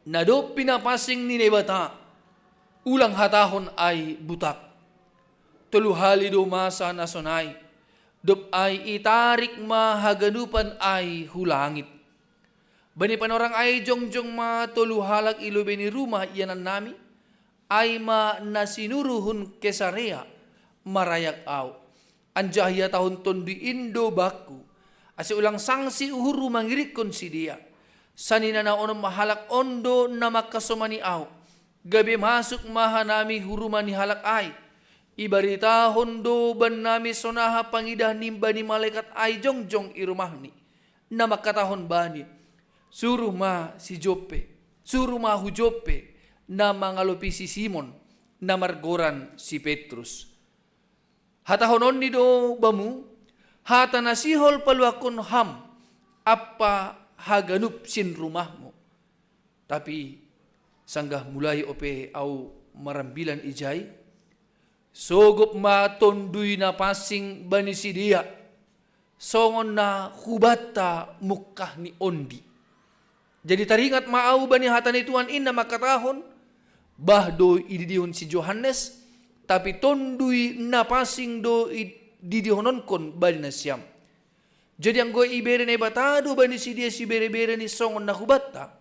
Na dob pinapansing ni Naibata, ulang hatahon ai butak. Tolu hali do masa na sonai, dob ai itarik ma haganupan ai hu langit. Bani panorang ai jongjong ma tolu halak i lobei ni rumah ianannami, ai ma na sinuru hun Kesarea, marayak ahu. Anjaha ihatahon Tonduy in do bakku, ase ulang sangsi uhurhu mangirikkon sidea. Saninana onom halak on do na mangkasomani ahu, gabe masuk ma hanami hu rumah ni halak ai. Ibaritahon do bannami sonaha pangidah ni bani malekat ai jongjong i rumahni, na mangkatahon bani: Suruh ma si Joppe, suruh ma hu Joppe, na mangalopi si Simon, na margoran si Petrus. Hatahononni do bamu hata na sihol paluahkon ham ampa haganup sinrumahmu. Tapi sanggah mulai ope ahu marambilan ijai, sogop ma Tonduy Na Pansing bani sidea, songon na hubanta mungkah ni ondi. Jadi taringat ma ahu bani hata ni Tuhan in na mangkatahon: Bah do ididihon si Johannes, tapi Tonduy Na Pansing do i-, didihononkon bani nasiam. Jadi anggo ibere Naibata do bani sidea siberebere ni songon na hubanta,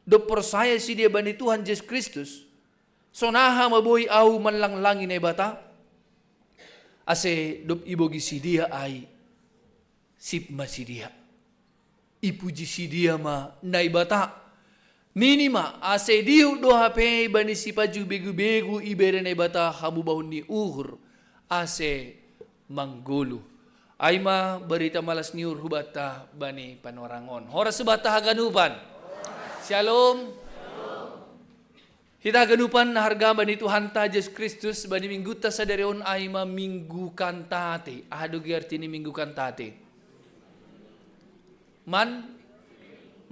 dob porsaya sidea bani Tuhan Jesus Kristus, sonaha ma boi ahu manlanglangi Naibata? Ase dob ibogei sidea ai, sip ma sidea. Ipuji sidea ma Naibata. Nini ma: Ase dihut do hape bani sipaju begu-begu ibere Naibata hamubahon ni uhur, ase manggoluh. Ai ma barita malas ni uhur hubanta bani panorang on. Horas hubanta haganupan. Syalom. Hita haganupan na harga bani Tuhanta Jesus Kristus, bani minggunta sadari on ai ma Minggu Kantate. Aha do ge arti ni Minggu Kantate? Man,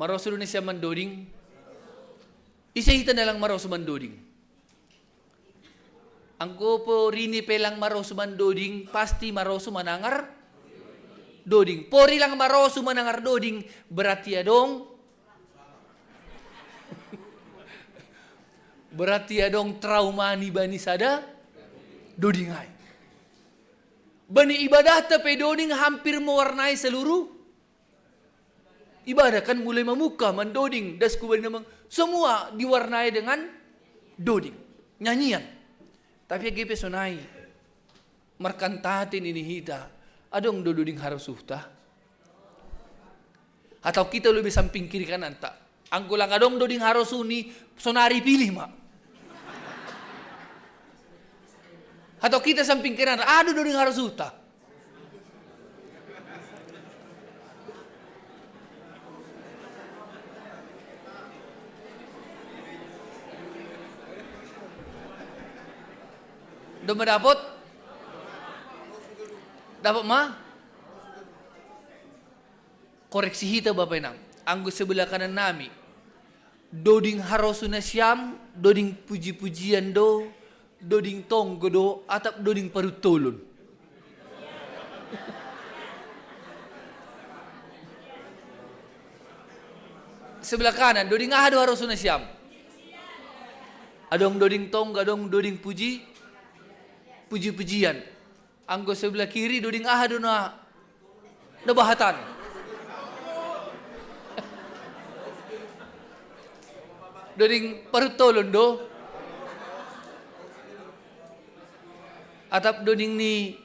maroso do nasiam mandoding? Ise hita na lang maroso mandoding? Anggo porini pe lang maroso mandoding, pasti maroso manangar doding. Pori lang maroso manangar doding, berarti adong Berarti adong trauma ni bani sada doding ai. Bani ibadahta pe doding hampir mewarnai seluruh ibadah, kan, mulai mamuka, mandoding, das kubali namang, semua diwarnai dengan doding, nyanyian. Tapi age pe sonai, markantate nini hita, adong do doding harosuhta? Atau kita lebih samping kiri kananta? Anggo lang adong doding harosu ni, sonari pilih ma. Atau kita samping kiri kananta, adong doding harosuhta? Doma dapot? Dapot ma? Koreksi hita, Bapa Inang. Anggo sebelah kanan nami, doding harosu nasiam, doding puji-pujian do, doding tonggo do, atap doding paruttolon? Sebelah kanan, doding aha do harosu nasiam? Adong doding tonggo, adong doding puji, puji-pujian. Anggo sebelah kiri, doding aha do na, na bahatan? Doding paruttolon do? Atap doding ni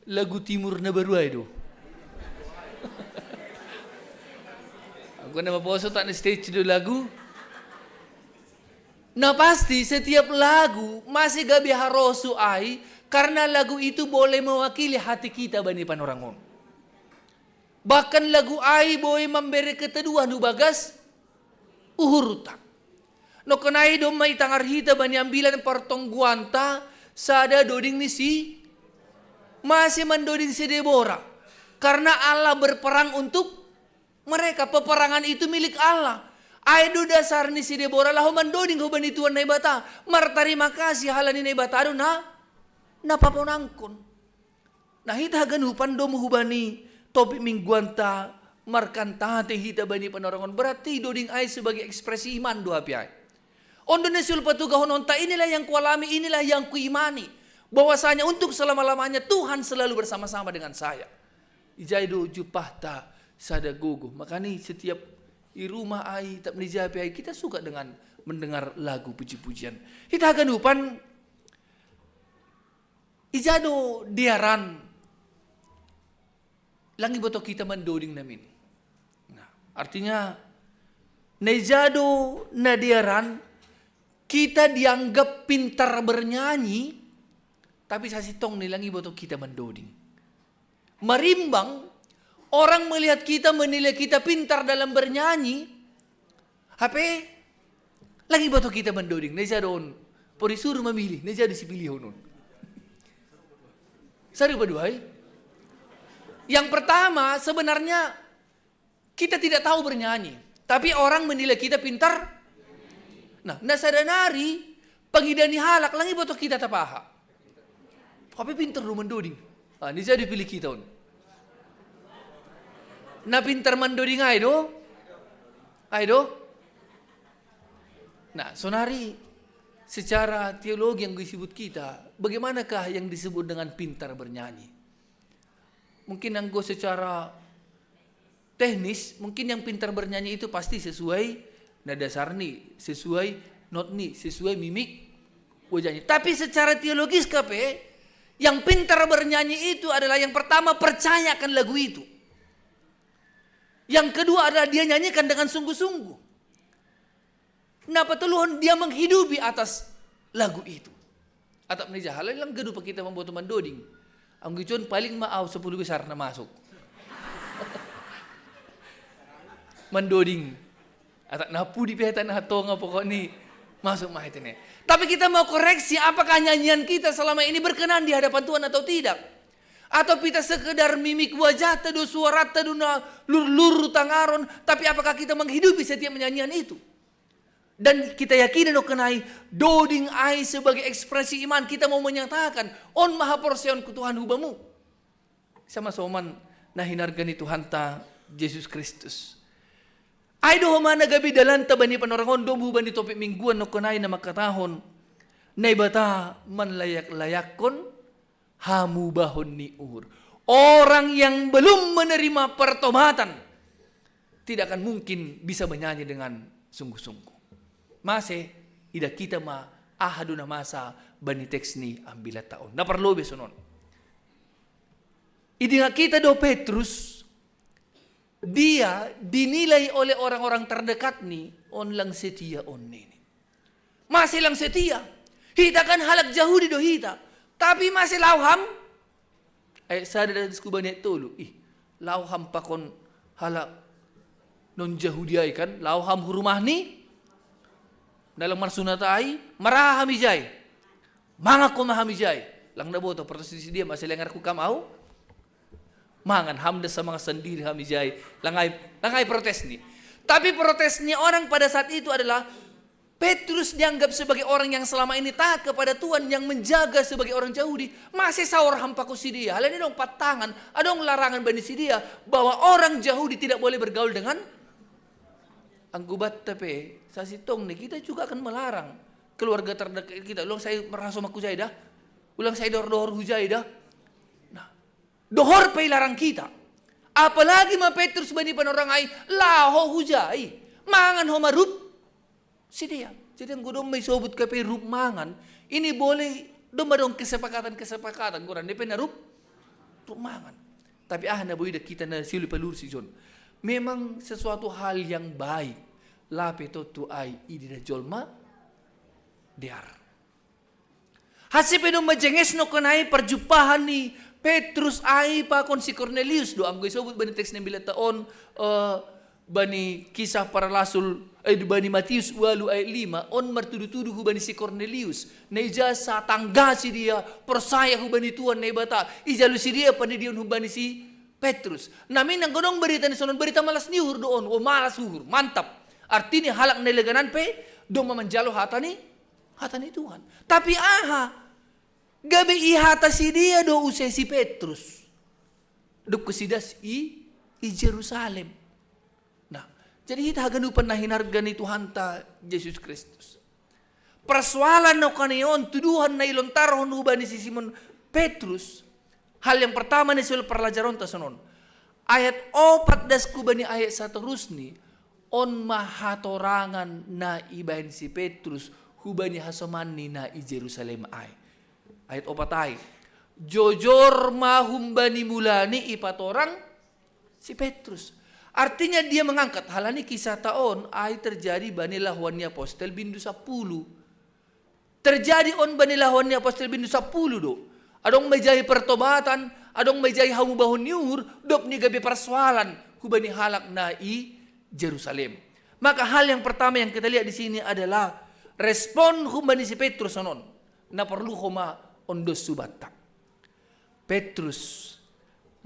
lagu timur na baru ai do? Anggo na maposo tak na stage do lagu. Na pasti, setiap lagu masih gabe harosu ai, karena lagu itu boleh mewakili hati kita bani panorang on. Bahkan lagu ai boi mambere keteduhan hu bagas uhurta. Nongko nai domma itangar hita bani ambilan partonggoanta sada doding ni si, mase mandoding si Debora. Karena Allah berperang untuk mereka, peperangan itu milik Allah. Ai do dasar ni si Debora laho mandoding hubani Tuhan Naibata. Martarima kasih halani Naibata do na, na paponangkon. Nah, hita haganupan domu hubani topik mingguanta, markantate hita bani panorangon, berarti doding ai sebagai ekspresi iman do hape ai. On do na siul patugahononta, inilah yang kualami, inilah yang kuimani, bahwasanya untuk selama-lamanya Tuhan selalu bersama-sama dengan saya. Ijai do jumpahta sada gogo. Makani setiap i rumah ai, tap ni jape ai, kita suka dengan mendengar lagu puji-pujian. Hita haganupan, ija do dearan lang iboto kita mandoding namin? Nah, artinya, na ija do na dearan kita dianggap pintar bernyanyi, tapi sasintongni lang iboto kita mandoding. Marimbang, orang melihat kita, menilai kita pintar dalam bernyanyi, hape lang iboto kita mandoding, na ija do on? Pori suru mamilih, na ija do sipilihon on? Sarupa do ai. Yang pertama, sebenarnya kita tidak tahu bernyanyi, tapi orang menilai kita pintar. Nah, na sada nari, pangida ni halak, lang iboto kita tapaha. Hape pintar do mandoding. Ah, na ija do pilih kita on? Na pintar mandoding ai do? Ai do? Nah, sonari secara teologi yang disebut kita, bagaimanakah yang disebut dengan pintar bernyanyi? Mungkin anggo secara teknis, mungkin yang pintar bernyanyi itu pasti sesuai nada dasarni, sesuai notni, sesuai mimik wajahnya. Tapi secara teologis, K P, yang pintar bernyanyi itu adalah, yang pertama, percaya akan lagu itu. Yang kedua adalah dia nyanyikan dengan sungguh-sungguh. Na patoluhon, dia menghidupi atas lagu itu. Atap ni jahala lang ganup kita mamboto mandoding. Anggo icon paling ma au sepuluh besar na masuk. Mandoding. Atap na pudi pe, atap na tonga, pokokni masuk ma hita ne. Tapi kita mau koreksi, apakah nyanyian kita selama ini berkenan di hadapan Tuhan atau tidak? Atau pita sekedar mimik wajahta do, suarata do na lurlur tangaron, tapi apakah kita menghidupi setiap nyanyian itu? Dan kita yakini, nongko nai, doding ai sebagai ekspresi iman, kita mau menyatakan, on ma haporseaonku Tuhan hubamu. Sama soman na hinarga ni Tuhanta Jesus Kristus. Ai do homa na gabe dalanta bani panorang on, dom hubani topik mingguan nongkonai na mangkatahon, Naibata manlayak-layakkon hamubahon ni uhur. Orang yang belum menerima pertobatan tidak akan mungkin bisa menyanyi dengan sungguh-sungguh. Mase, idah kita ma aha do na masa bani teks ni ambilatta on. Na parlobei sonon. Idingat kita do Petrus, dia dinilai oleh orang-orang terdekat ni, on lang setia on nini. Mase lang setia. Hita kan halak Jahudi do hita. Tapi mase laho ham? Ayat sada dan sekubani ayat tolu. Ih, laho ham pakon halak non Jahudi ai kan, laho ham hu rumah ni na lang marsunat ai, maraha ham ijai. Mangan homa ham ijai. Lang na boto protes ni si dia, mase lengar ku kam au. Mangan ham da samanga sandiri ham ijai. Lang ai, lang ai protes ni. Tapi protes ni orang pada saat itu adalah Petrus dianggap sebagai orang yang selama ini taat kepada Tuhan, yang menjaga sebagai orang Jahudi. Mase saor ham pakon si dia. Halani adong pantangan, adong larangan bani si dia bahwa orang Jahudi tidak boleh bergaul dengan, anggo batta pe sasintongna, kita juga akan melarang keluarga terdekat kita. Ulang sai marhasoman hujai dah. Ulang sai dohor-dohor hujai dah. Nah, dohor pe ilarang kita. Apalagi ma Petrus bani panorang ai laho hujai. Mangan homa rup si dia. Jadi anggo domma isobut hape rup mangan, ini boleh domma adong kesepakatan-kesepakatan, goran depe na rup, rup mangan. Tapi aha na boi idah kita na siuli palurusi jon. Memang sesuatu hal yang baik. Lape tontu ai ididah jolma dear. Hanse pe domma jenges nongkonai parjumpahan ni Petrus ai pakon si Kornelius do, anggo isobut bani teks ni ambilatta on, eh, bani Kisah Para Rasul, eh, bani Matius ualu ayat lima, on martudu-tudu hubani si Kornelius. Na ija satangga si dia, porsaya hubani Tuhan Naibata, ijalo si dia pandidion hubani si Petrus. Namin anggo adong berita ni sonon, berita malas ni uhur do on, o malas uhur, mantap. Artina halak na leganan pe domma manjalo hata ni, hata ni Tuhan. Tapi aha? Gabe ihata si dia do use si Petrus dohot si das i, i Jerusalem. Nah, jadi hita haganupan na hinarga ni Tuhanta Jesus Kristus. Persoalan nongkonai on, tuduhan na ilontarhon hubani si Simon Petrus. Hal yang pertama na siuli parlajaronta sonon. Ayat opat das hubani ayat saterusni, on ma hatorangan na ibahen si Petrus hubani hasomanni na i Jerusalem ai. Ayat opat ai. Jojor ma humbani mulani ipatorang si Petrus. Artinya dia mengangkat, halani kisahta on ai terjadi bani Lahoan ni Apostel bindu sampulu. Terjadi on bani Lahoan ni Apostel bindu sampulu do. Adong ma ijai pertobatan, adong ma ijai hamubahon ni uhur, dob ni gabe parsoalan hubani halak na i Jerusalem. Maka hal yang pertama yang kita lihat di sini adalah respon hubani si Petrus sonon. Na porlu homa on dos hubanta. Petrus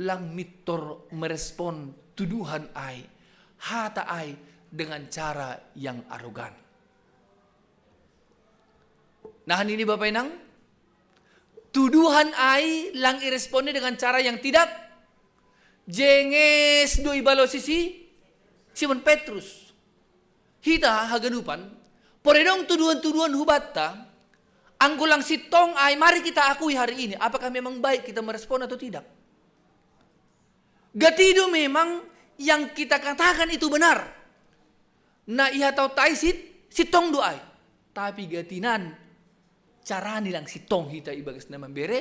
lang mintor merespon tuduhan ai, hata ai dengan cara yang arogan. Nah, ini Bapak Inang, tuduhan ai lang iresponni dengan cara yang tidak jenges do ibalosi si Simon Petrus. Hita haganupan, pore dong tuduhan-tuduhan hubanta, anggo lang sintong ai, mari kita akui hari ini, apakah memang baik kita merespon atau tidak? Gati do memang yang kita katakan itu benar. Na ihatahonta ai sit-, sintong do ai. Tapi gatinan, carani lang sintong hita ibagas na mambere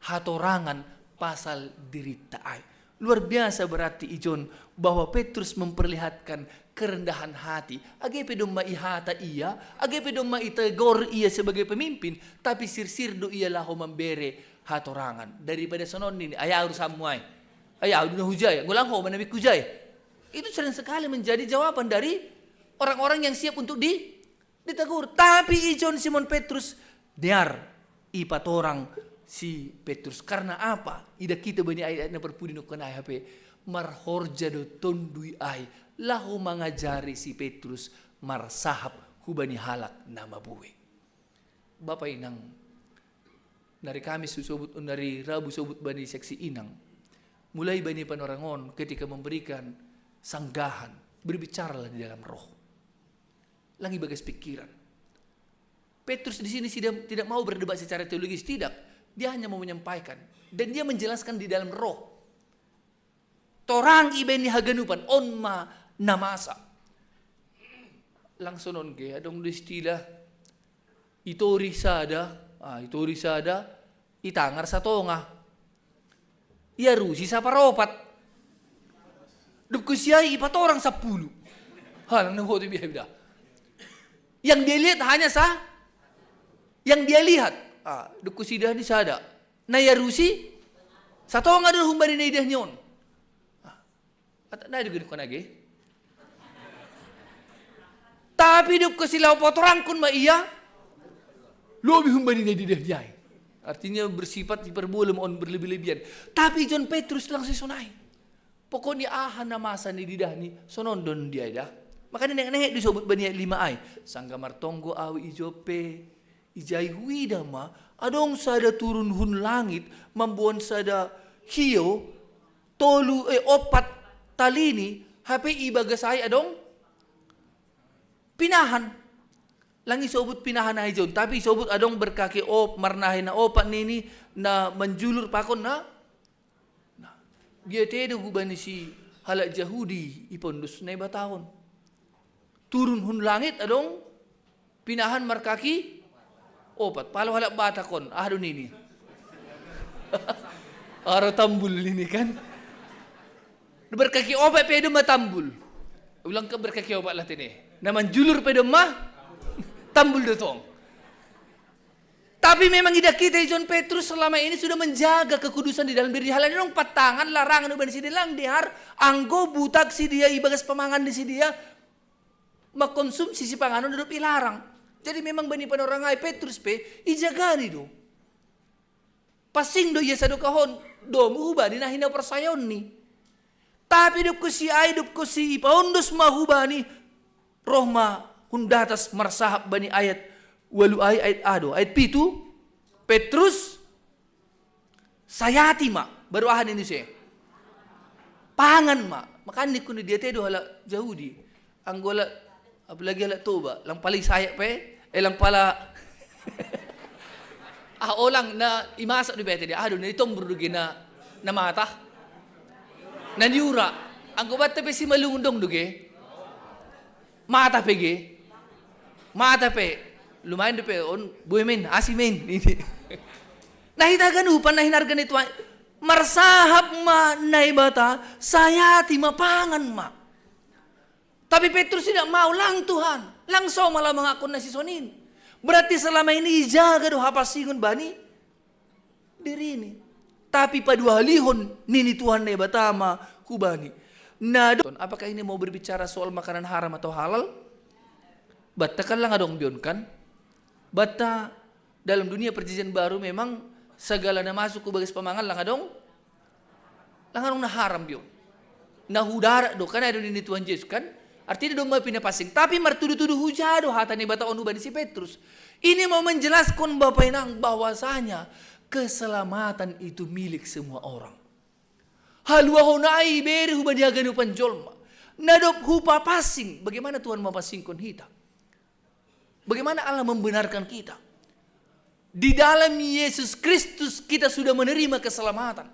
hatorangan pasal dirinta ai. Luar biasa berarti ijon bahwa Petrus memperlihatkan kerendahan hati. Age pe domma ihata ia, age pe domma itegor ia sebagai pemimpin, tapi sirsir do ia laho mambere hatorangan. Daripada sonon nini, ai au do sammu ai. Ai au do na hujai, anggo lang ho ma na mik hujai. Itu sering sekali menjadi jawaban dari orang-orang yang siap untuk di ditegur. Tapi ijon Simon Petrus, dear, ipatorang si Petrus. Karena apa? Idah kita bani ayat-ayat na parpudi nongkonai hape, marhorja do Tonduy ai laho mangajari si Petrus marsahap hubani halak na mabue. Bapak Inang, nari Kamis husobut, nari Rabu sobut bani seksi Inang. Mulai bani panorang on ketika memberikan sanggahan, Berbicaralah di dalam roh. Lang ibagas pikiran. Petrus di sini tidak, tidak mau berdebat secara teologis, tidak. Dia hanya mau menyampaikan. Dan dia menjelaskan di dalam roh. Torang iba ini haganupan, on ma na masa. Langsung on ke, adong do istilah. I tori sada, ah, i tori sada, i tangar satonga. Iarusi saparopat. Dapot si ai ipatorang sappulu. Halang na hotu biha biha. Yang dia lihat hanya sa, yang dia lihat. Ah, dapot si dah ni sada. Na iarusi satonga do humbani na idah ni on. Ah, ata na do gini kona ge. Tapi dapot si laho patorangkon ma ia. Lobi humbani na idah ni ai. Artinya bersifat hiperbola, on berlebih-lebihan. Tapi John Petrus langsung sonai. Pokoknya aha na masa ni didah ni, sonon do on dia dah. Makanya nengek-nengek disobut bani ayat lima ai. Sanggah martonggo au i Joppe, ijai huida ma, adong sada turun hun langit, mamboan sada hio, tolu, eh, opat talini, hape ibagas ai adong pinahan. Lang isobut pinahan ai John, tapi isobut adong berkaki op, marnahe na opat nini, na manjulur pakon na. Nah, dia tedo hubani si halak Jahudi ipondos Naibata on. Turun hun langit adong pinahan markaki opat. Palo halak Batak on, aha do nini. Aro tambul nini kan. Berkaki opat pe do ma tambul. Ulang ke berkaki opat lah tene. Na manjulur pe do ma tambul do tong. Tapi memang idah kita i John Petrus selama ini sudah menjaga kekudusan di dalam diri. Halani dong patangan larangan uban si dia lang dihar, anggo butak si dia ibagas pamangan ni si dia, mengkonsumsi si panganon duduk ilarang. Jadi memang bani panorang ai Petrus pe ijagani do. Pasing do ia sadokahon domu hubani na hinaporsayaonni. Tapi dapot si ai, dapot si ipaondos ma hubani, roh ma hun datas marsahap bani ayat walu ai, ayat ado, ayat pitu, Petrus, sayati ma, baru aha nini se. Pangan ma, makanya nikku ni dia tedo halak Jahudi. Anggo halak, apalagi halak Toba, lang pala isayak pe, eh, lang pala. Ah, olang na imasak do bete dia, aduh, na itombur do gena, na mata. Na niura, anggo batta pe si malungdong do ge. Mata pe ge. Mata pe. Lumayan do pe on, bue men, asi men. Ini. Na hita ganupan, na hinarga ni Tuhan. Marsahap ma Naibata, sayati ma, pangan ma. Tapi Petrus tidak mau, lang Tuhan, lang so ma laho mangakkon na sisonin. Berarti selama ini ijaga do hapasingon bani dirini. Tapi paduahalihon nini Tuhan Naibata ma hubani. Na do-, apakah ini mau berbicara soal makanan haram atau halal? Batta kan lang adong be on kan? Batta dalam dunia perjanjian baru memang segala na masuk ku bagas pamangan lang adong, lang adong na haram be on. Na hudarat do, kan ado nini Tuhan Jesus kan? Artinya do ma pinapasing. Tapi martudu-tudu huja do hata Naibata on hubani si Petrus. Ini mau menjelaskan Bapak Inang bahwasanya keselamatan itu milik semua orang. Haluahon ai ibere hubani haganupan jolma. Na dob hupapasing, bagaimana Tuhan mapasingkon hita? Bagaimana Allah membenarkan kita? Di dalam Yesus Kristus kita sudah menerima keselamatan.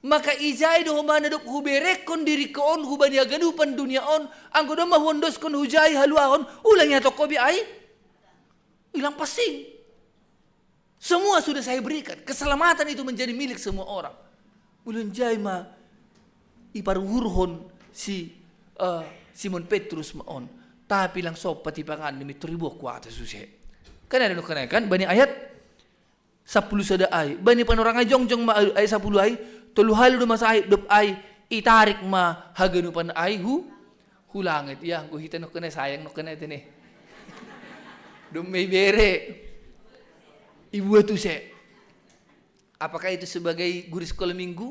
Maka ijai do homa na dob huberekkon diringku on hubani haganupan dunia on, anggo domma huondoskon hujai haluahon, ulang ihatongko be ai, ulang pasing. Semua sudah saya berikan. Keselamatan itu menjadi milik semua orang. Ulang jai ma iparuhurhon si, eh, Simon Petrus ma on. Tapi lang sompat ipangan ni, mintor iboan ku atas use. Kan ada nukan kan? Bani ayat sappulu sada ai. Bani panorang ai jongjong ma ayat sappulu ai. Tolu hali do ma sahit dob ai. Itarik ma haganupan ai hu hu langit. Ya, anggo hita nukan ai sayang nukan ai tene. Dob ma ibere. Ibuat use. Apakah itu sebagai guru sekolah minggu?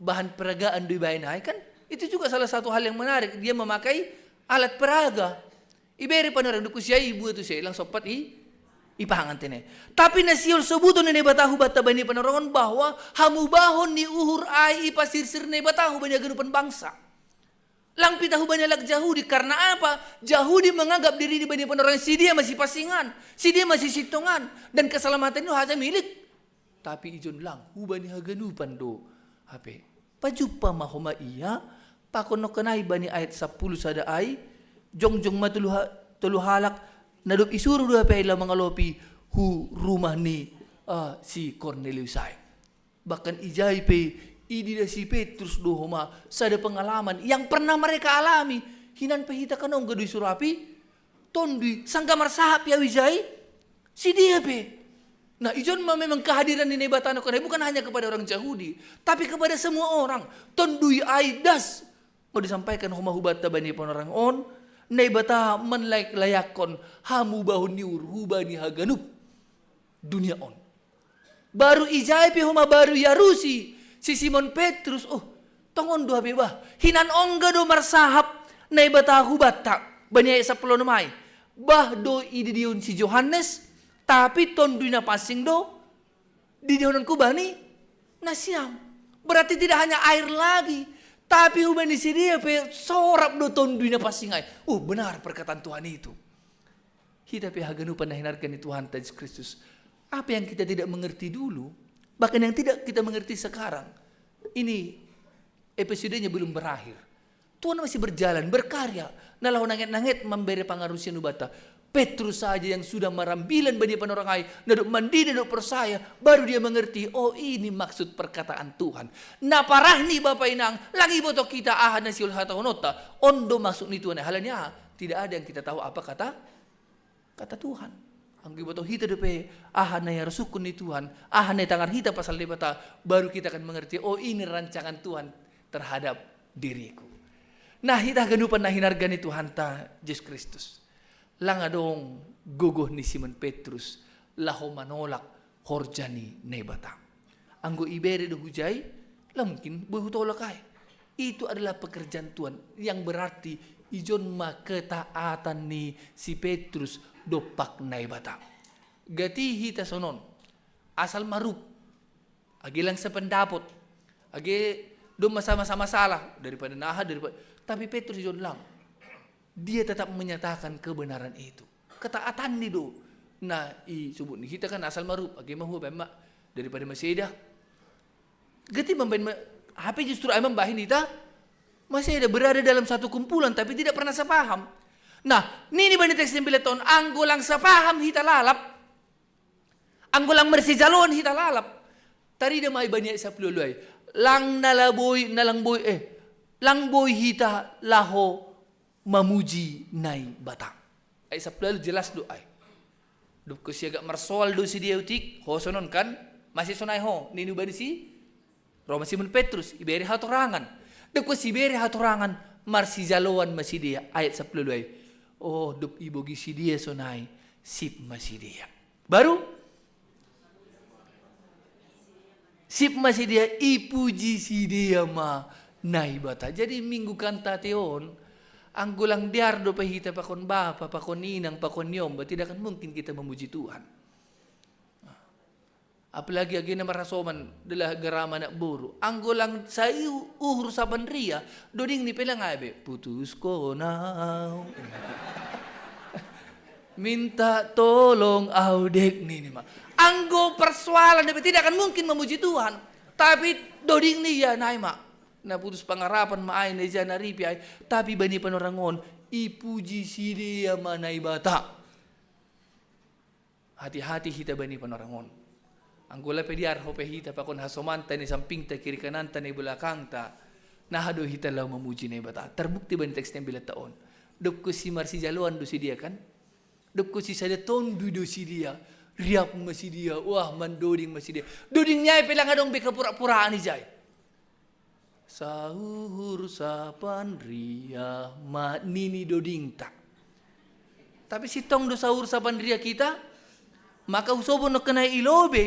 Bahan peragaan do ibaen ai kan? Itu juga salah satu hal yang menarik. Dia memakai alat peraga. Ibere panorang dob ku si ai ibuat use, lang sompat i, ipangan tene. Tapi na sihol sobuton ni Naibata hubanta bani panorang on bahwa hamubahon ni uhur ai ipasirsir Naibata hubani haganupan bangsa. Lang pita hubani halak Jahudi, karna apa? Jahudi manganggap diri di bani panorang si dia masi pasingan, si dia masi sintongan, dan kasalamatannai haja milik. Tapi ijon lang hubani haganupan do hape. Pajumpa ma homa ia, pakon nongkanai bani ayat sampulu sada ai, jongjong ma tolu ha-, tolu halak, na dob isuru do hape ai laho mangalopi hu rumah ni, ah, si Kornelius ai. Bahkan ijai pe, ididah si Petrus do homa sada pengalaman yang pernah mereka alami. Hinan pe hita kan ongga do isuru api, tondui, sanggah marsahap ia ijai, si dia pe. Nah, ijon ma memang kehadiran ni Naibata nongkanai bukan hanya kepada orang Jahudi, tapi kepada semua orang. Tondui ai das. Mau disampaikan homa hubanta bani panorang on, Naibata manlayak-layakkon hamubahon ni uhur hubani haganup dunia on. Baru ijai pe homa baru iarusi si Simon Petrus, oh, tongon do hape bah. Hinan ongga do marsahap Naibata hubanta, bani ayat sampulu onom ai. Bah do ididihon si Johannes, tapi Tonduy Napansing do didihononku bani nasiam. Berarti tidak hanya air lagi, tapi hubani si dia pe sorap do Tonduy Napansing ai. Uh, benar perkataan Tuhan itu. Hita pe haganupan na hinarga ni Tuhanta Jesus Kristus. Apa yang kita tidak mengerti dulu, bahkan yang tidak kita mengerti sekarang, ini episodenya belum berakhir. Tuhan masih berjalan, berkarya. Na laho nanget-nanget mambere pangarusion hubanta. Petrus saja yang sudah marambilan bani panorang ai, na dob mandidi, na dob porsaya, baru dia mengerti, oh, ini maksud perkataan Tuhan. Na parah ni bapa inang, lang iboto hita aha na sihol hatahononta. On do maksud ni Tuhan ai, halani aha? Tidak ada yang kita tahu apa kata kata Tuhan. Anggo iboto hita dope aha na iarosuhon ni Tuhan, aha na itangar hita pasal Debata, baru kita akan mengerti, oh, ini rancangan Tuhan terhadap diriku. Nah, hita haganupan na hinarga ni Tuhanta Jesus Kristus. Lang adong gogoh ni Simon Petrus laho manolak horja ni Naibata. Anggo ibere do hujai, la mungkin boi hutolak ai. Itu adalah pekerjaan Tuhan, yang berarti ijon ma ketaatan ni si Petrus dompak Naibata. Gati hita sonon, asal marup, age lang sependapot, age domma sama-sama salah, daripada naha, daripada, tapi Petrus ijon lang. Dia tetap menyatakan kebenaran itu. Ketaatanni do. Nah, i subut ni hita kan asal marup, age ma hua baen ma daripada maseda. Gati mambaen ma, hape justru ai mambahen hita maseda, berada dalam satu kumpulan tapi tidak pernah sepaham. Nah, nini bani teks yang bila tahun, anggo lang sepaham hita lalap. Anggo lang marsijaloan hita lalap. Tarida ma i bani ayat sampulu ualu ai. Lang na la boi, na lang boi, eh, lang boi hita laho mamuji Naibata. Ayat sampulu ualu jelas do ai. Dob husiagak marsoal do sidea otik, ho sonon kan, mase sonai ho, nini bani si Roman Simon Petrus, ibere hatorangan. Dob husi ibere hatorangan, marsijaloan ma sidea, ayat sampulu ualu ai. Oh, dob ibogei sidea sonai, sip ma sidea. Baru? Sip ma sidea, ipuji sidea ma Naibata. Jadi minggu kantate on, anggo lang dear dope hita pakon bapa, pakon inang, pakon ni omba, tidak akan mungkin kita memuji Tuhan. Apalagi age na marhasoman, dalah gerama anak boru. Anggo lang sai uhur sapan ria, doding ni pe lang ai be, putuskon au. Minta tolong au dek nini ma. Anggo persoalan dope tidak akan mungkin memuji Tuhan. Tapi doding ni ia nai ma. Na putus pangarapan ma ai, na ija na ripi ai. Tapi bani panorang on, ipuji sidea ma Naibata. Hati-hati hita bani panorang on. Anggo lape dear ho pe hita pakon hasomanta na i sampingta, kiri kananta na i belakangta, naha do hita laho mamuji Naibata. Terbukti bani teks na imbilanta on. Dob husi marsijaloan do sidea kan? Dob husi sada tonduy do sidea. Riap ma sidea, wah, mandoding ma sidea. Doding ni ai pe lang adong be kapura-puraan ijai. Sauhur sapan ria ma nini dodingta. Tapi sintong do sauhur sapan ria hita, maka husobo nongkanai i lobe.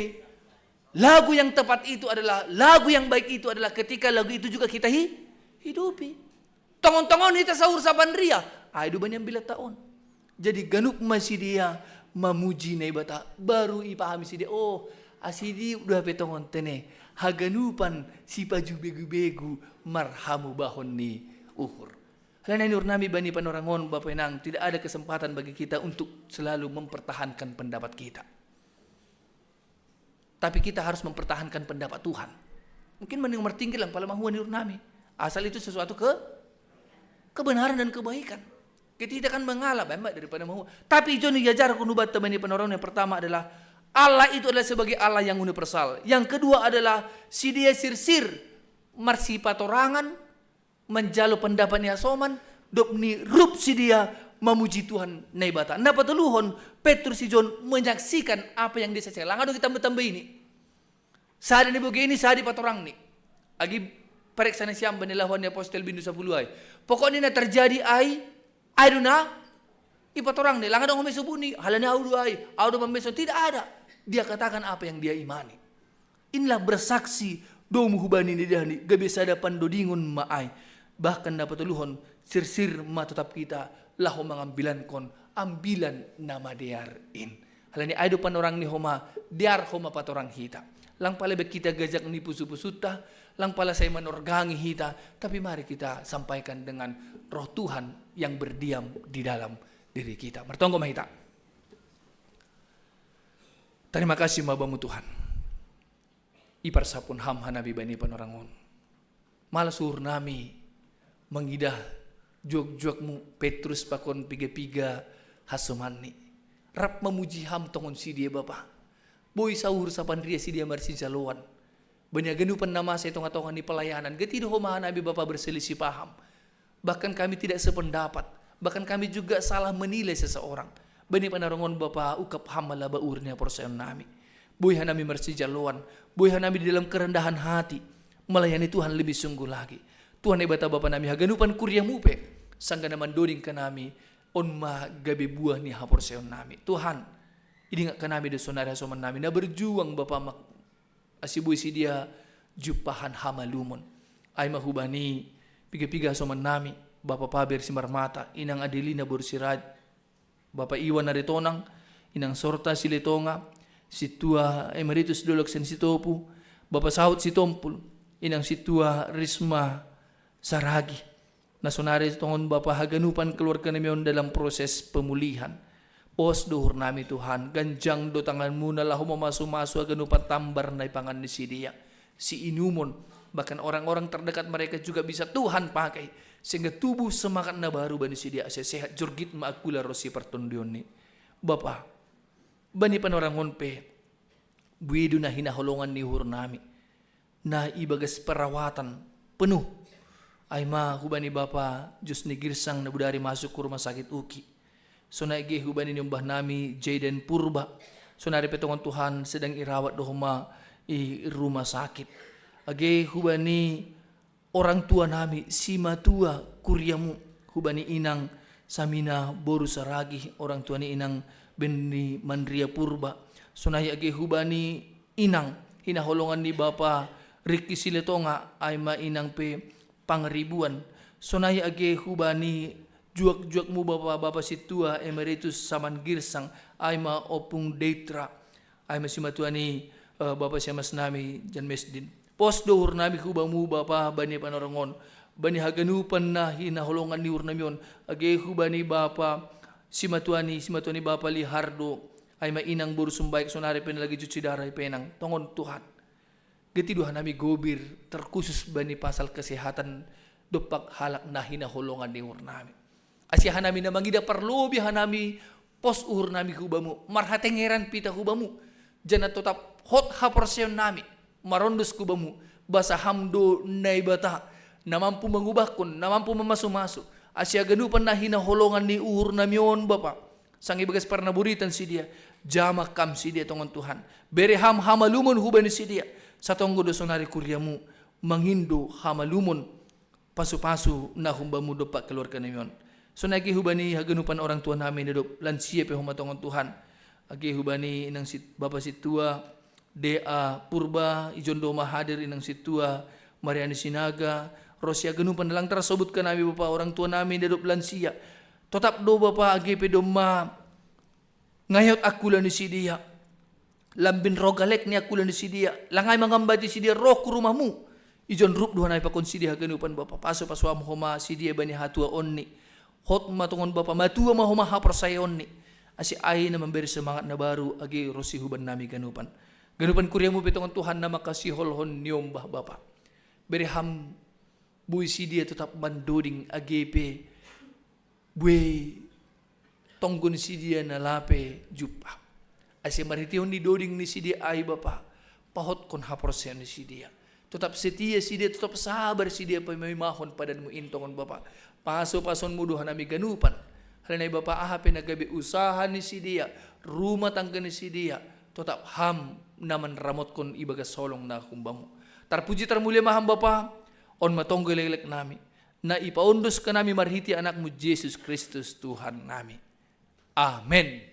Lagu yang tepat itu adalah, lagu yang baik itu adalah ketika lagu itu juga kita hi-, hidupi. Tongon-tongon hita sauhur sapan ria, ai do bani ambilanta on. Jadi ganup ma sidea mamuji Naibata, baru ipahami sidea, oh, asi diuk do hape tongon tene, haganupan sipaju begu-begu marhamubahon ni uhur. Lainnya ni urnami bani panorangon, Bapak Inang, tidak ada kesempatan bagi kita untuk selalu mempertahankan pendapat kita. Tapi kita harus mempertahankan pendapat Tuhan. Mungkin mending mertingkir lang pala mahua ni urnami. Asal itu sesuatu ke kebenaran dan kebaikan. Kita kan mengalah banyak daripada mahua. Tapi joni yajar kunubat teman panorangon, yang pertama adalah Allah itu adalah sebagai Allah yang universal. Yang kedua adalah si dia sirsir marsipatorangan, manjalo pendapat ni hasoman, dop ni rup si dia mamuji Tuhan Naibata. Napatoluhon, Petrus si John menyaksikan apa yang dia saksikan. Lang adong kita tambah ini. Sada ni boge ini, sada patorang ni. Agi pareksa ni siam bani lahuan ni apostel bindu sapuluh ai. Pokoknya na terjadi ai, ai do na ipatorang ni. Lang adong home subuni, halani au do ai, au do mambeson. Tidak ada. Dia katakan apa yang dia imani. Inilah bersaksi domu hubani ni dahani, gabe sada pandodingon ma ai. Bahkan napatoluhon, sirsir ma totap kita laho mangambilankon ambilan na madear in. Halani ai do panorang ni homa, dear homa patorang hita. Lang pala be kita gajak ni pusu-pusunta, lang pala sai manorgangi hita, tapi mari kita sampaikan dengan Roh Tuhan yang berdiam di dalam diri kita. Martonggo ma hita. Tarima kasih ma Bamu Tuhan. Iparsapon Ham hanami bani panorangon. Malas uhurnami mangidah juak-juakmu Petrus pakon piga-piga hasomanni. Rap mamuji Ham tongon si dia Bapa. Boi sauhur sapanria si dia marsijaloan. Bani haganupan na masa i tonga-tonga ni pelayanan, gati do homa hanami Bapa berselisih paham. Bahkan kami tidak sependapat. Bahkan kami juga salah menilai seseorang. Bani panarongon Bapa, ungkap Ham ma laba uhur ni haporseaonnami. Boi hanami marsijaloan. Boi hanami di dalam kerendahan hati melayani Tuhan lebih sungguh lagi. Tuhan Naibata Bapa nami, haganupan kuriamu pe sanggah na mandoding hanami, on ma gabe buah ni haporseaonnami. Tuhan, idingat hanami do sonari hasomannami na berjuang Bapa, mak asi boi si dia jumpahan hamalumon. Ai ma hubani piga-piga hasomannami, Bapa Paber Simarmata, Inang Adelina boru Sirait, Bapa Iwan Aritonang, Inang Sorta Siletonga, Sintua Emeritus Dolok Sian Sitopu, Bapa Saud Sitompul, Inang Sintua Risma Saragi. Na sonari tongon Bapa, haganupan keluarganami on dalam proses pemulihan. Pos do uhurnami Tuhan, ganjang do tanganmuna laho mamasu-masu haganupan tambar na ipangan ni si dia. Si inumon, bahkan orang-orang terdekat mereka juga bisa Tuhan pakai, sehingga tubuh semangat na baru bani si dia, ase sehat jorgit ma angkula ro si partondionni. Bapa, bani panorangon pe, bue do na hinaholongan ni uhurnami na ibagas perawatan penuh. Ai ma hubani Bapa Josni Girsang na bodari masuk hu rumah sakit UKI. Sonai age hubani ni ombahnami Jaidan Purba. Sonari pe tongon Tuhan sedang irawat do homa i rumah sakit. Age hubani orang tuanami, simatua kuriamu, hubani Inang Samina boru Saragi, orang tua ni Inang Benni Manria Purba. Sonai age hubani Inang hinaholongan ni Bapa Riki Siletonga, ai ma Inang pe Pangaribuan. Sonai age hubani juak-juakmu Bapa, Bapa Sintua Emeritus Saman Girsang, ai ma Ompung Deitra, ai ma simatua ni, eh, Bapa Siamasnami Jan Mesdin. Pos do uhurnami hu Bamu Bapa bani panorangon, bani haganupan na hinaholongan ni uhurnami on, age hubani Bapa simatua ni, simatua ni Bapa Lihardo, ai ma Inang boru Sumbaek, sonari pe na lagi cuci darah i pe nang. Tongon Tuhan, gati do hanami gobir terkhusus bani pasal kesehatan dompak halak na hinaholongan ni uhurnami. Asi hanami na mangidah parlobei hanami pos uhurnami hu Bamu, marhatengeran pe hita hu Bamu, janah totap hot haporseaonnami marondos hu Bamu, basa Ham do Naibata na mampu mangubahkon, na mampu mamasu-masu. Asi haganupan na hinaholongan ni uhurnami on Bapa, sanga ibagas parnaboritan si dia, jamah Ham si dia tongon Tuhan. Bere Ham hamalumon hubani si dia. Satonggo do sonari kuriamu mangindo hamalumon, pasu-pasu na humbamu dompak keluarga nami on. Sonai age hubani haganupan orang tua nami na dob lansia pe homa tongon Tuhan. Age hubani inang sit, bapa sintua, D A Purba, ijon do homa hadir inang sintua, Mariani Sinaga, ro si haganupan na lang tarsobut hanami bapa orang tua nami na dob lansia. Totap do bapa age pe domma ngayot angkula ni sidea. Lambin rogalek ni angkula ni sidea. Lang ai mangambati sidea roh hu rumahmu. Ijon rup Tuhan ai pakon si dia haganupan Bapa. Pasu-pasu am homa si dia bani hatuaonni. Hot ma tongon Bapa, matua ma homa haporsayaonni. Asi ai na mamberi semangat na baru age ro sihuban nami ganupan. Ganupan kuriamu pe tongon Tuhan na makasiholhon niombah Bapa. Bere ham bui si dia totap mandoding age pe bue tonggo ni si dia na lape jumpa. Ase marhitehon ni doding ni si dia ai Bapa, pahotkon haporsayaon ni si dia. Totap setia si dia, totap sabar si dia paima-imahon padanmu in tongon Bapa. Pasu-pasonmu do hanami ganupan. Halani Bapa aha pe na gabe usaha ni si dia, rumah tangga ni si dia, totap ham na manramotkon ibagas holong na humbamu. Tarpuji tarmulia ma ham Bapa, on ma tonggo leglek nami. Na ipaondos hanami marhite anakmu Jesus Kristus Tuhan nami. Amen.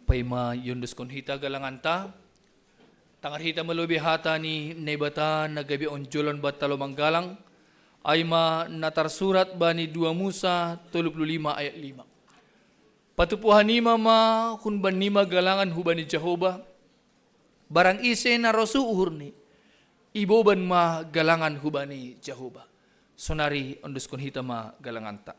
Paima iondoskon hita galanganta, tangar hita malobi hata ni Naibata na gabe onjolon banta lomang galang, ai ma na tarsurat bani dua Musa tolu puluh lima ayat lima. Patupu hanima ma hun bannima galangan hubani Jahoba, barang ise na rosu uhurni, iboban ma galangan hubani Jahoba. Sonari ondoskon hita ma galanganta.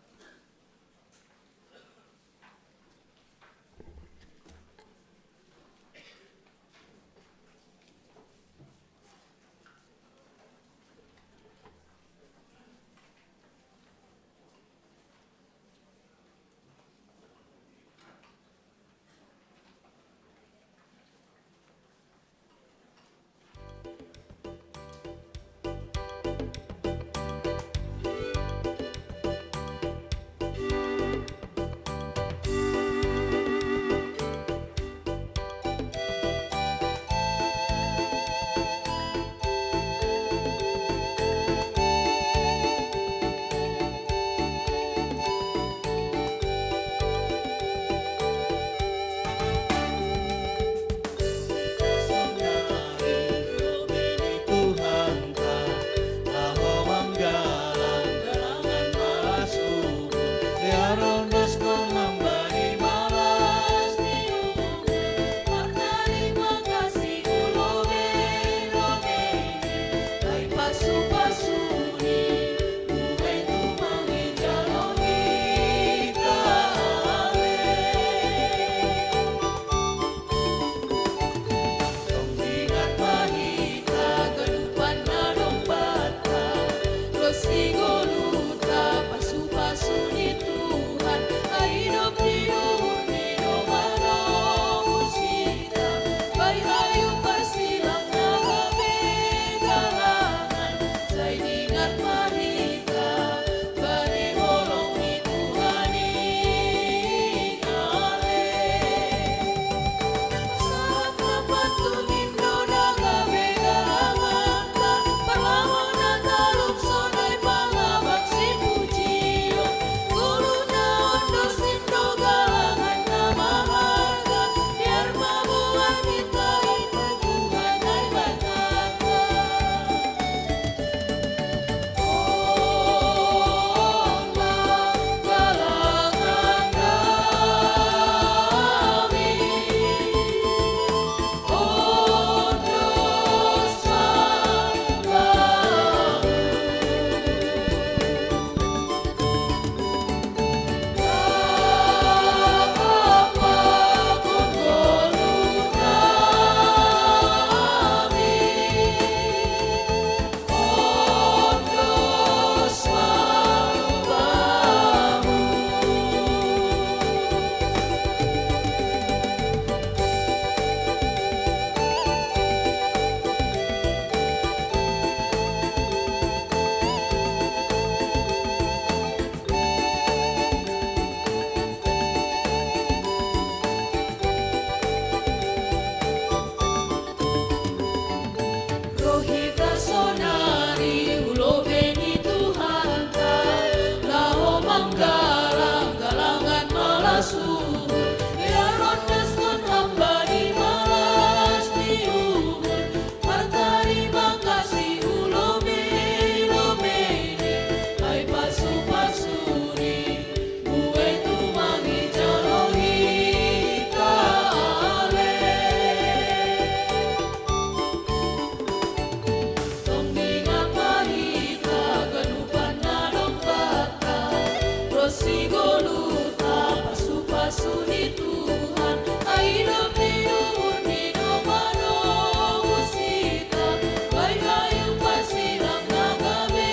Sigoluta pasu-pasu ni Tuhan, ai dong ni uhur ni domba nonggu sita, bai hayu pasilang na gabe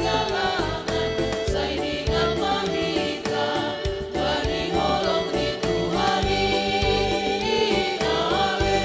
galangan, sai dingan mahita bani holong ni Tuhan i nale.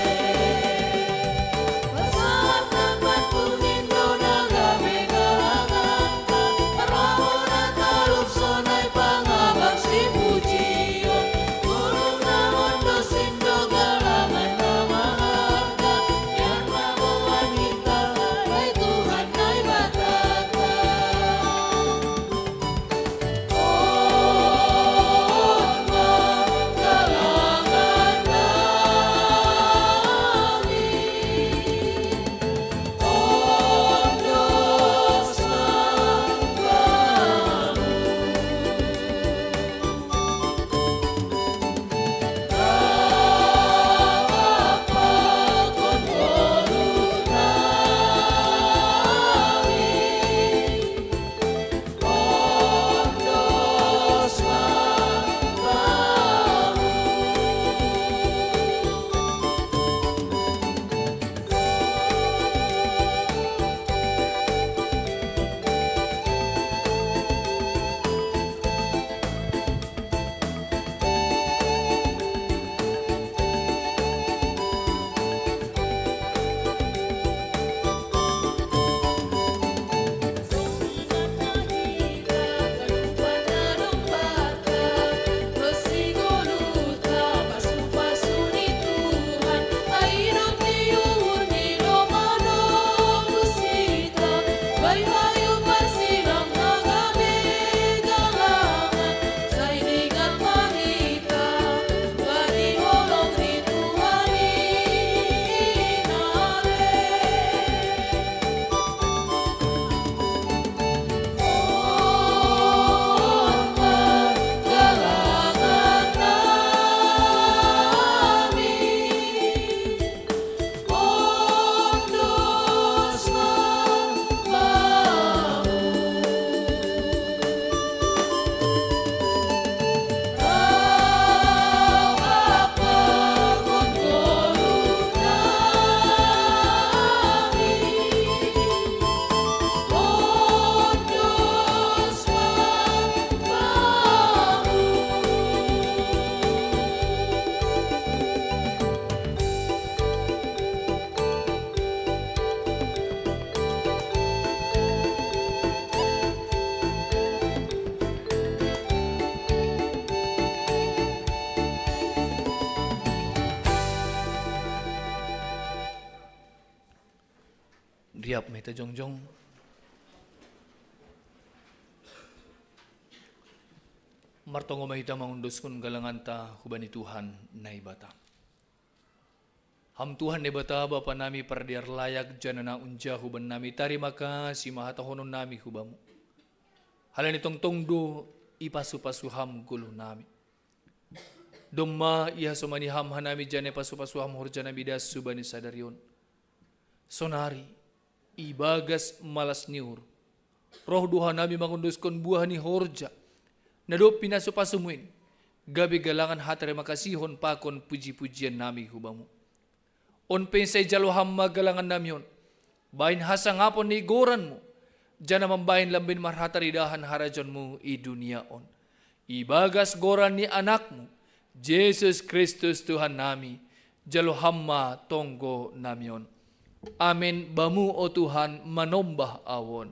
Riap ma hita jongjong. Martonggo ma hita mangunduskon galanganta hubani Tuhan Naibata. Ham Tuhan Naibata, Bapa nami pardear layak, janah na unjahu bannami, tarima kasih ma hatahonon nami hu Bamu. Halani tongtong do ipasu-pasu Ham goluh nami. Domma ihasomani Ham hanami, janah ipasu-pasu Ham horja nami das hubani sadari on. Sonari, ibagas malas ni uhur, roh do hanami mangunduskon buah ni horja na dob pinasu-pasumu in, gabe galangan hatarima kasihon pakon puji-pujian nami hu Bamu. On pe sai jalo Ham ma galangan nami on, bahen hasangapon ni goranMu, janah mambahen lambin marhataridahan harajaonMu i dunia on. Ibagas goran ni AnakMu, Jesus Kristus Tuhan nami, jalo Ham ma tonggo nami on. Amen. Bamu, o Tuhan, manombah ahu on.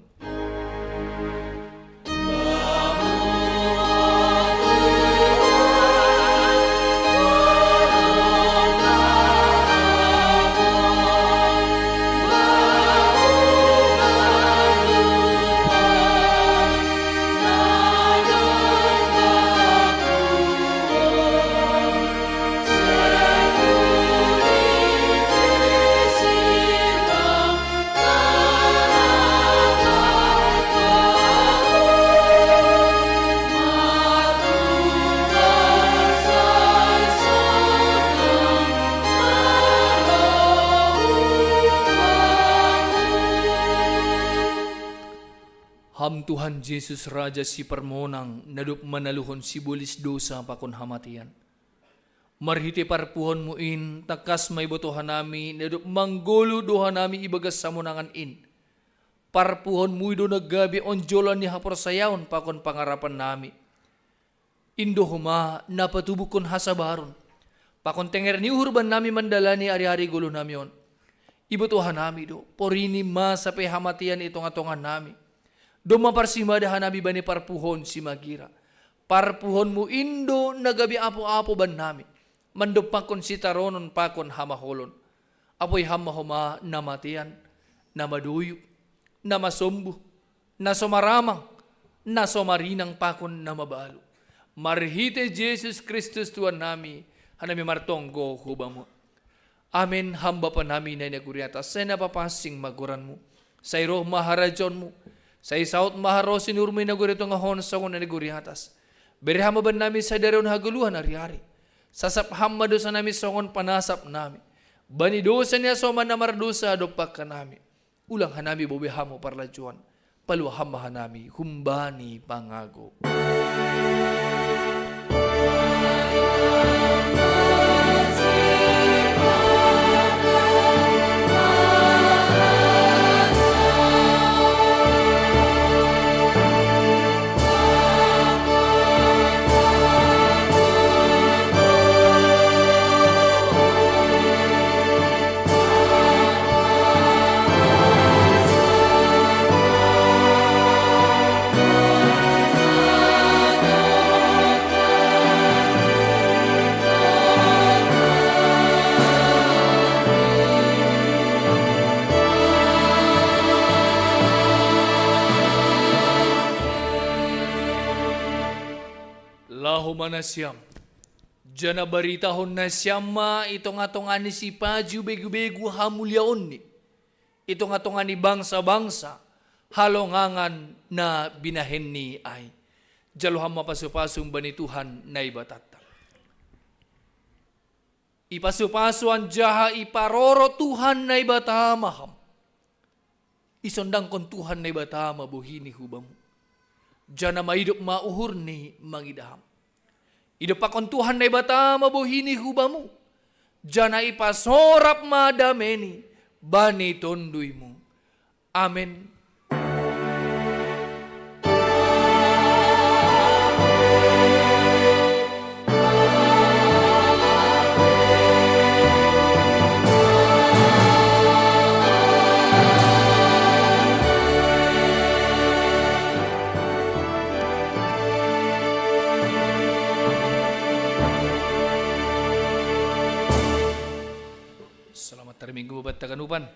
Tuhan Jesus Raja si parmonang, na dob manaluhon sibolis dosa pakon hamatean. Marhite parpuhonmu in, tangkas ma ibotohan nami, na dob manggoluh do hanami ibagas hamonangan in. Parpuhonmu i do na gabe onjolan ni haporsayaon pakon pangarapan nami. In do homa na patubuhkon hasabaron pakon tenger ni uhur bannami mandalani ari-ari goluhnami on. Ibotohan nami do, porini masa pe hamatean i tonga-tonga nami. Domma parsimada hanami bani parpuhon simagira. Parpuhonmu in do na gabe apo-apo bannami, mandompakkon sitaronon pakon hamaholon. Apoi Ham ma homa na matean, na madoyuk, na masombuh, na so maramang, na so marinang pakon na mabalu. Marhite Jesus Kristus Tuhan nami, hanami martonggo hu Bamu. Amen. Ham Bapa nami na i nagori atas, sai na papansing ma goranmu. Sai roh ma harajaonmu. Sai saut ma harosi ni uhurmu i nagori tonga on songon na i nagori atas. Bere Ham ma bannami sadari on hagoluhan ari-ari. Sasap Ham ma dosa nami songon panasap nami bani dosa ni hasoman na mardosa dompak hanami. Ulang hanami boi be hamu parlajouan. Palua Ham ma hanami humbani pangago. Laho ma nasiam, janah baritahon nasiam ma i tonga-tonga ni sipajuh begu-begu hamuliaonni, i tonga-tonga ni bangsa-bangsa halongangan na binahenni ai. Jalo Ham ma pasu-pasu humbani Tuhan Naibatanta. Ipasu-pasu anjaha iparoro Tuhan Naibata ma Ham. Isondangkon Tuhan Naibata ma bohini hu Bamu, janah maidop ma uhurni mangidah Ham. Idompakkon Tuhan Naibata ma bohini hu Bamu, janah ipasorap ma dameni bani tonduyMu. Amen. Selamat hari Minggu buat haganupan.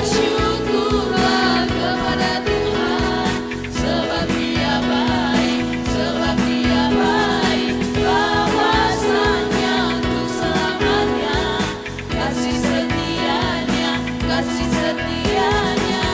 Syukurlah kepada Tuhan, sebab Dia baik, sebab Dia baik, bahwasanya untuk selamanya. Kasih setianya, kasih setianya.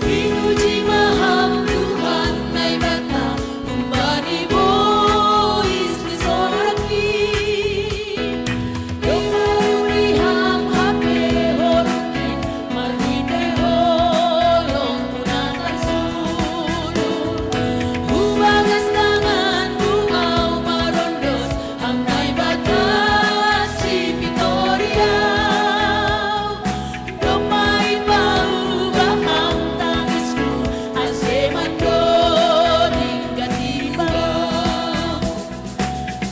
Pinuji maham Tuhan Naibata, umbani bois ni soraki. Dopauri ham hape horukin, marhite holong muna tarsuru. Hubagas tangan bungau marondos, ham Naibata si pitoriau. Domai paubah ham tangisku, ase mandoni gati bau.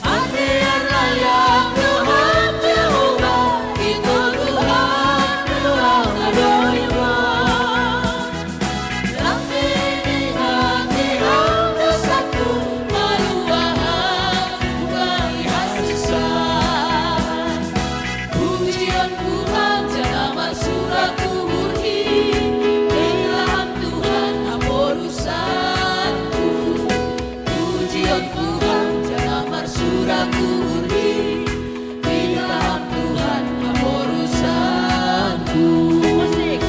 Ate arlayak doham Jehovah, ito Tuhan doham adoiwa. Lampe ni ate ham dosaku, maluahan ugai hasisa. Pujian Tuhan jana marsurak uhurhi, Tuhan haporusanku. Pujian Tuhan jana marsurak uhurhi, Tuhan haporusanku. Musik.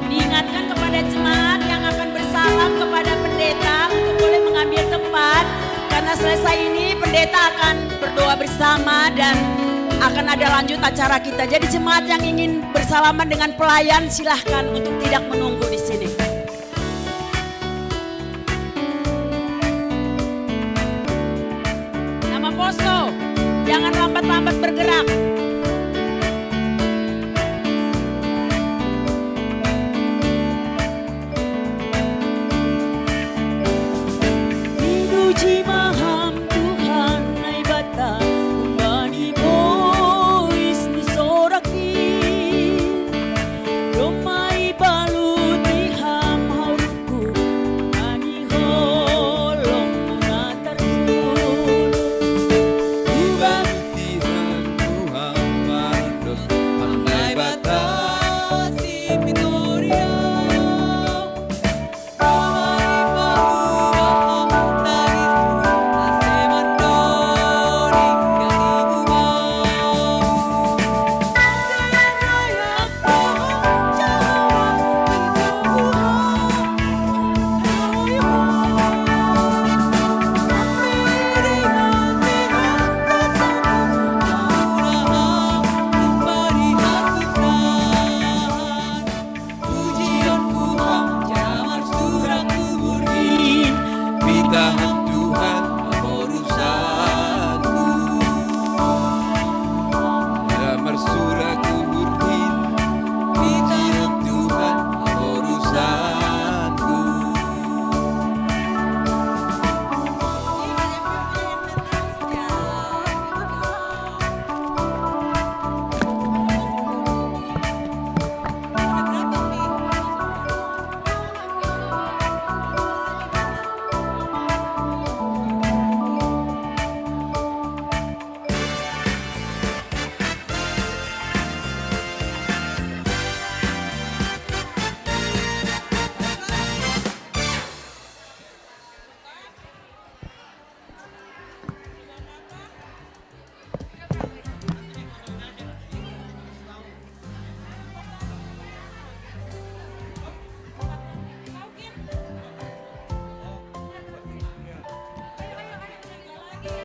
Diingatkan kepada jemaat yang akan bersalam kepada pendeta untuk boleh mengambil tempat. Karena selesai ini pendeta akan berdoa bersama dan akan ada lanjut acara kita. Jadi jemaat yang ingin bersalaman dengan pelayan silahkan untuk tidak menunggu di sini. Nama poso, jangan lambat-lambat bergerak.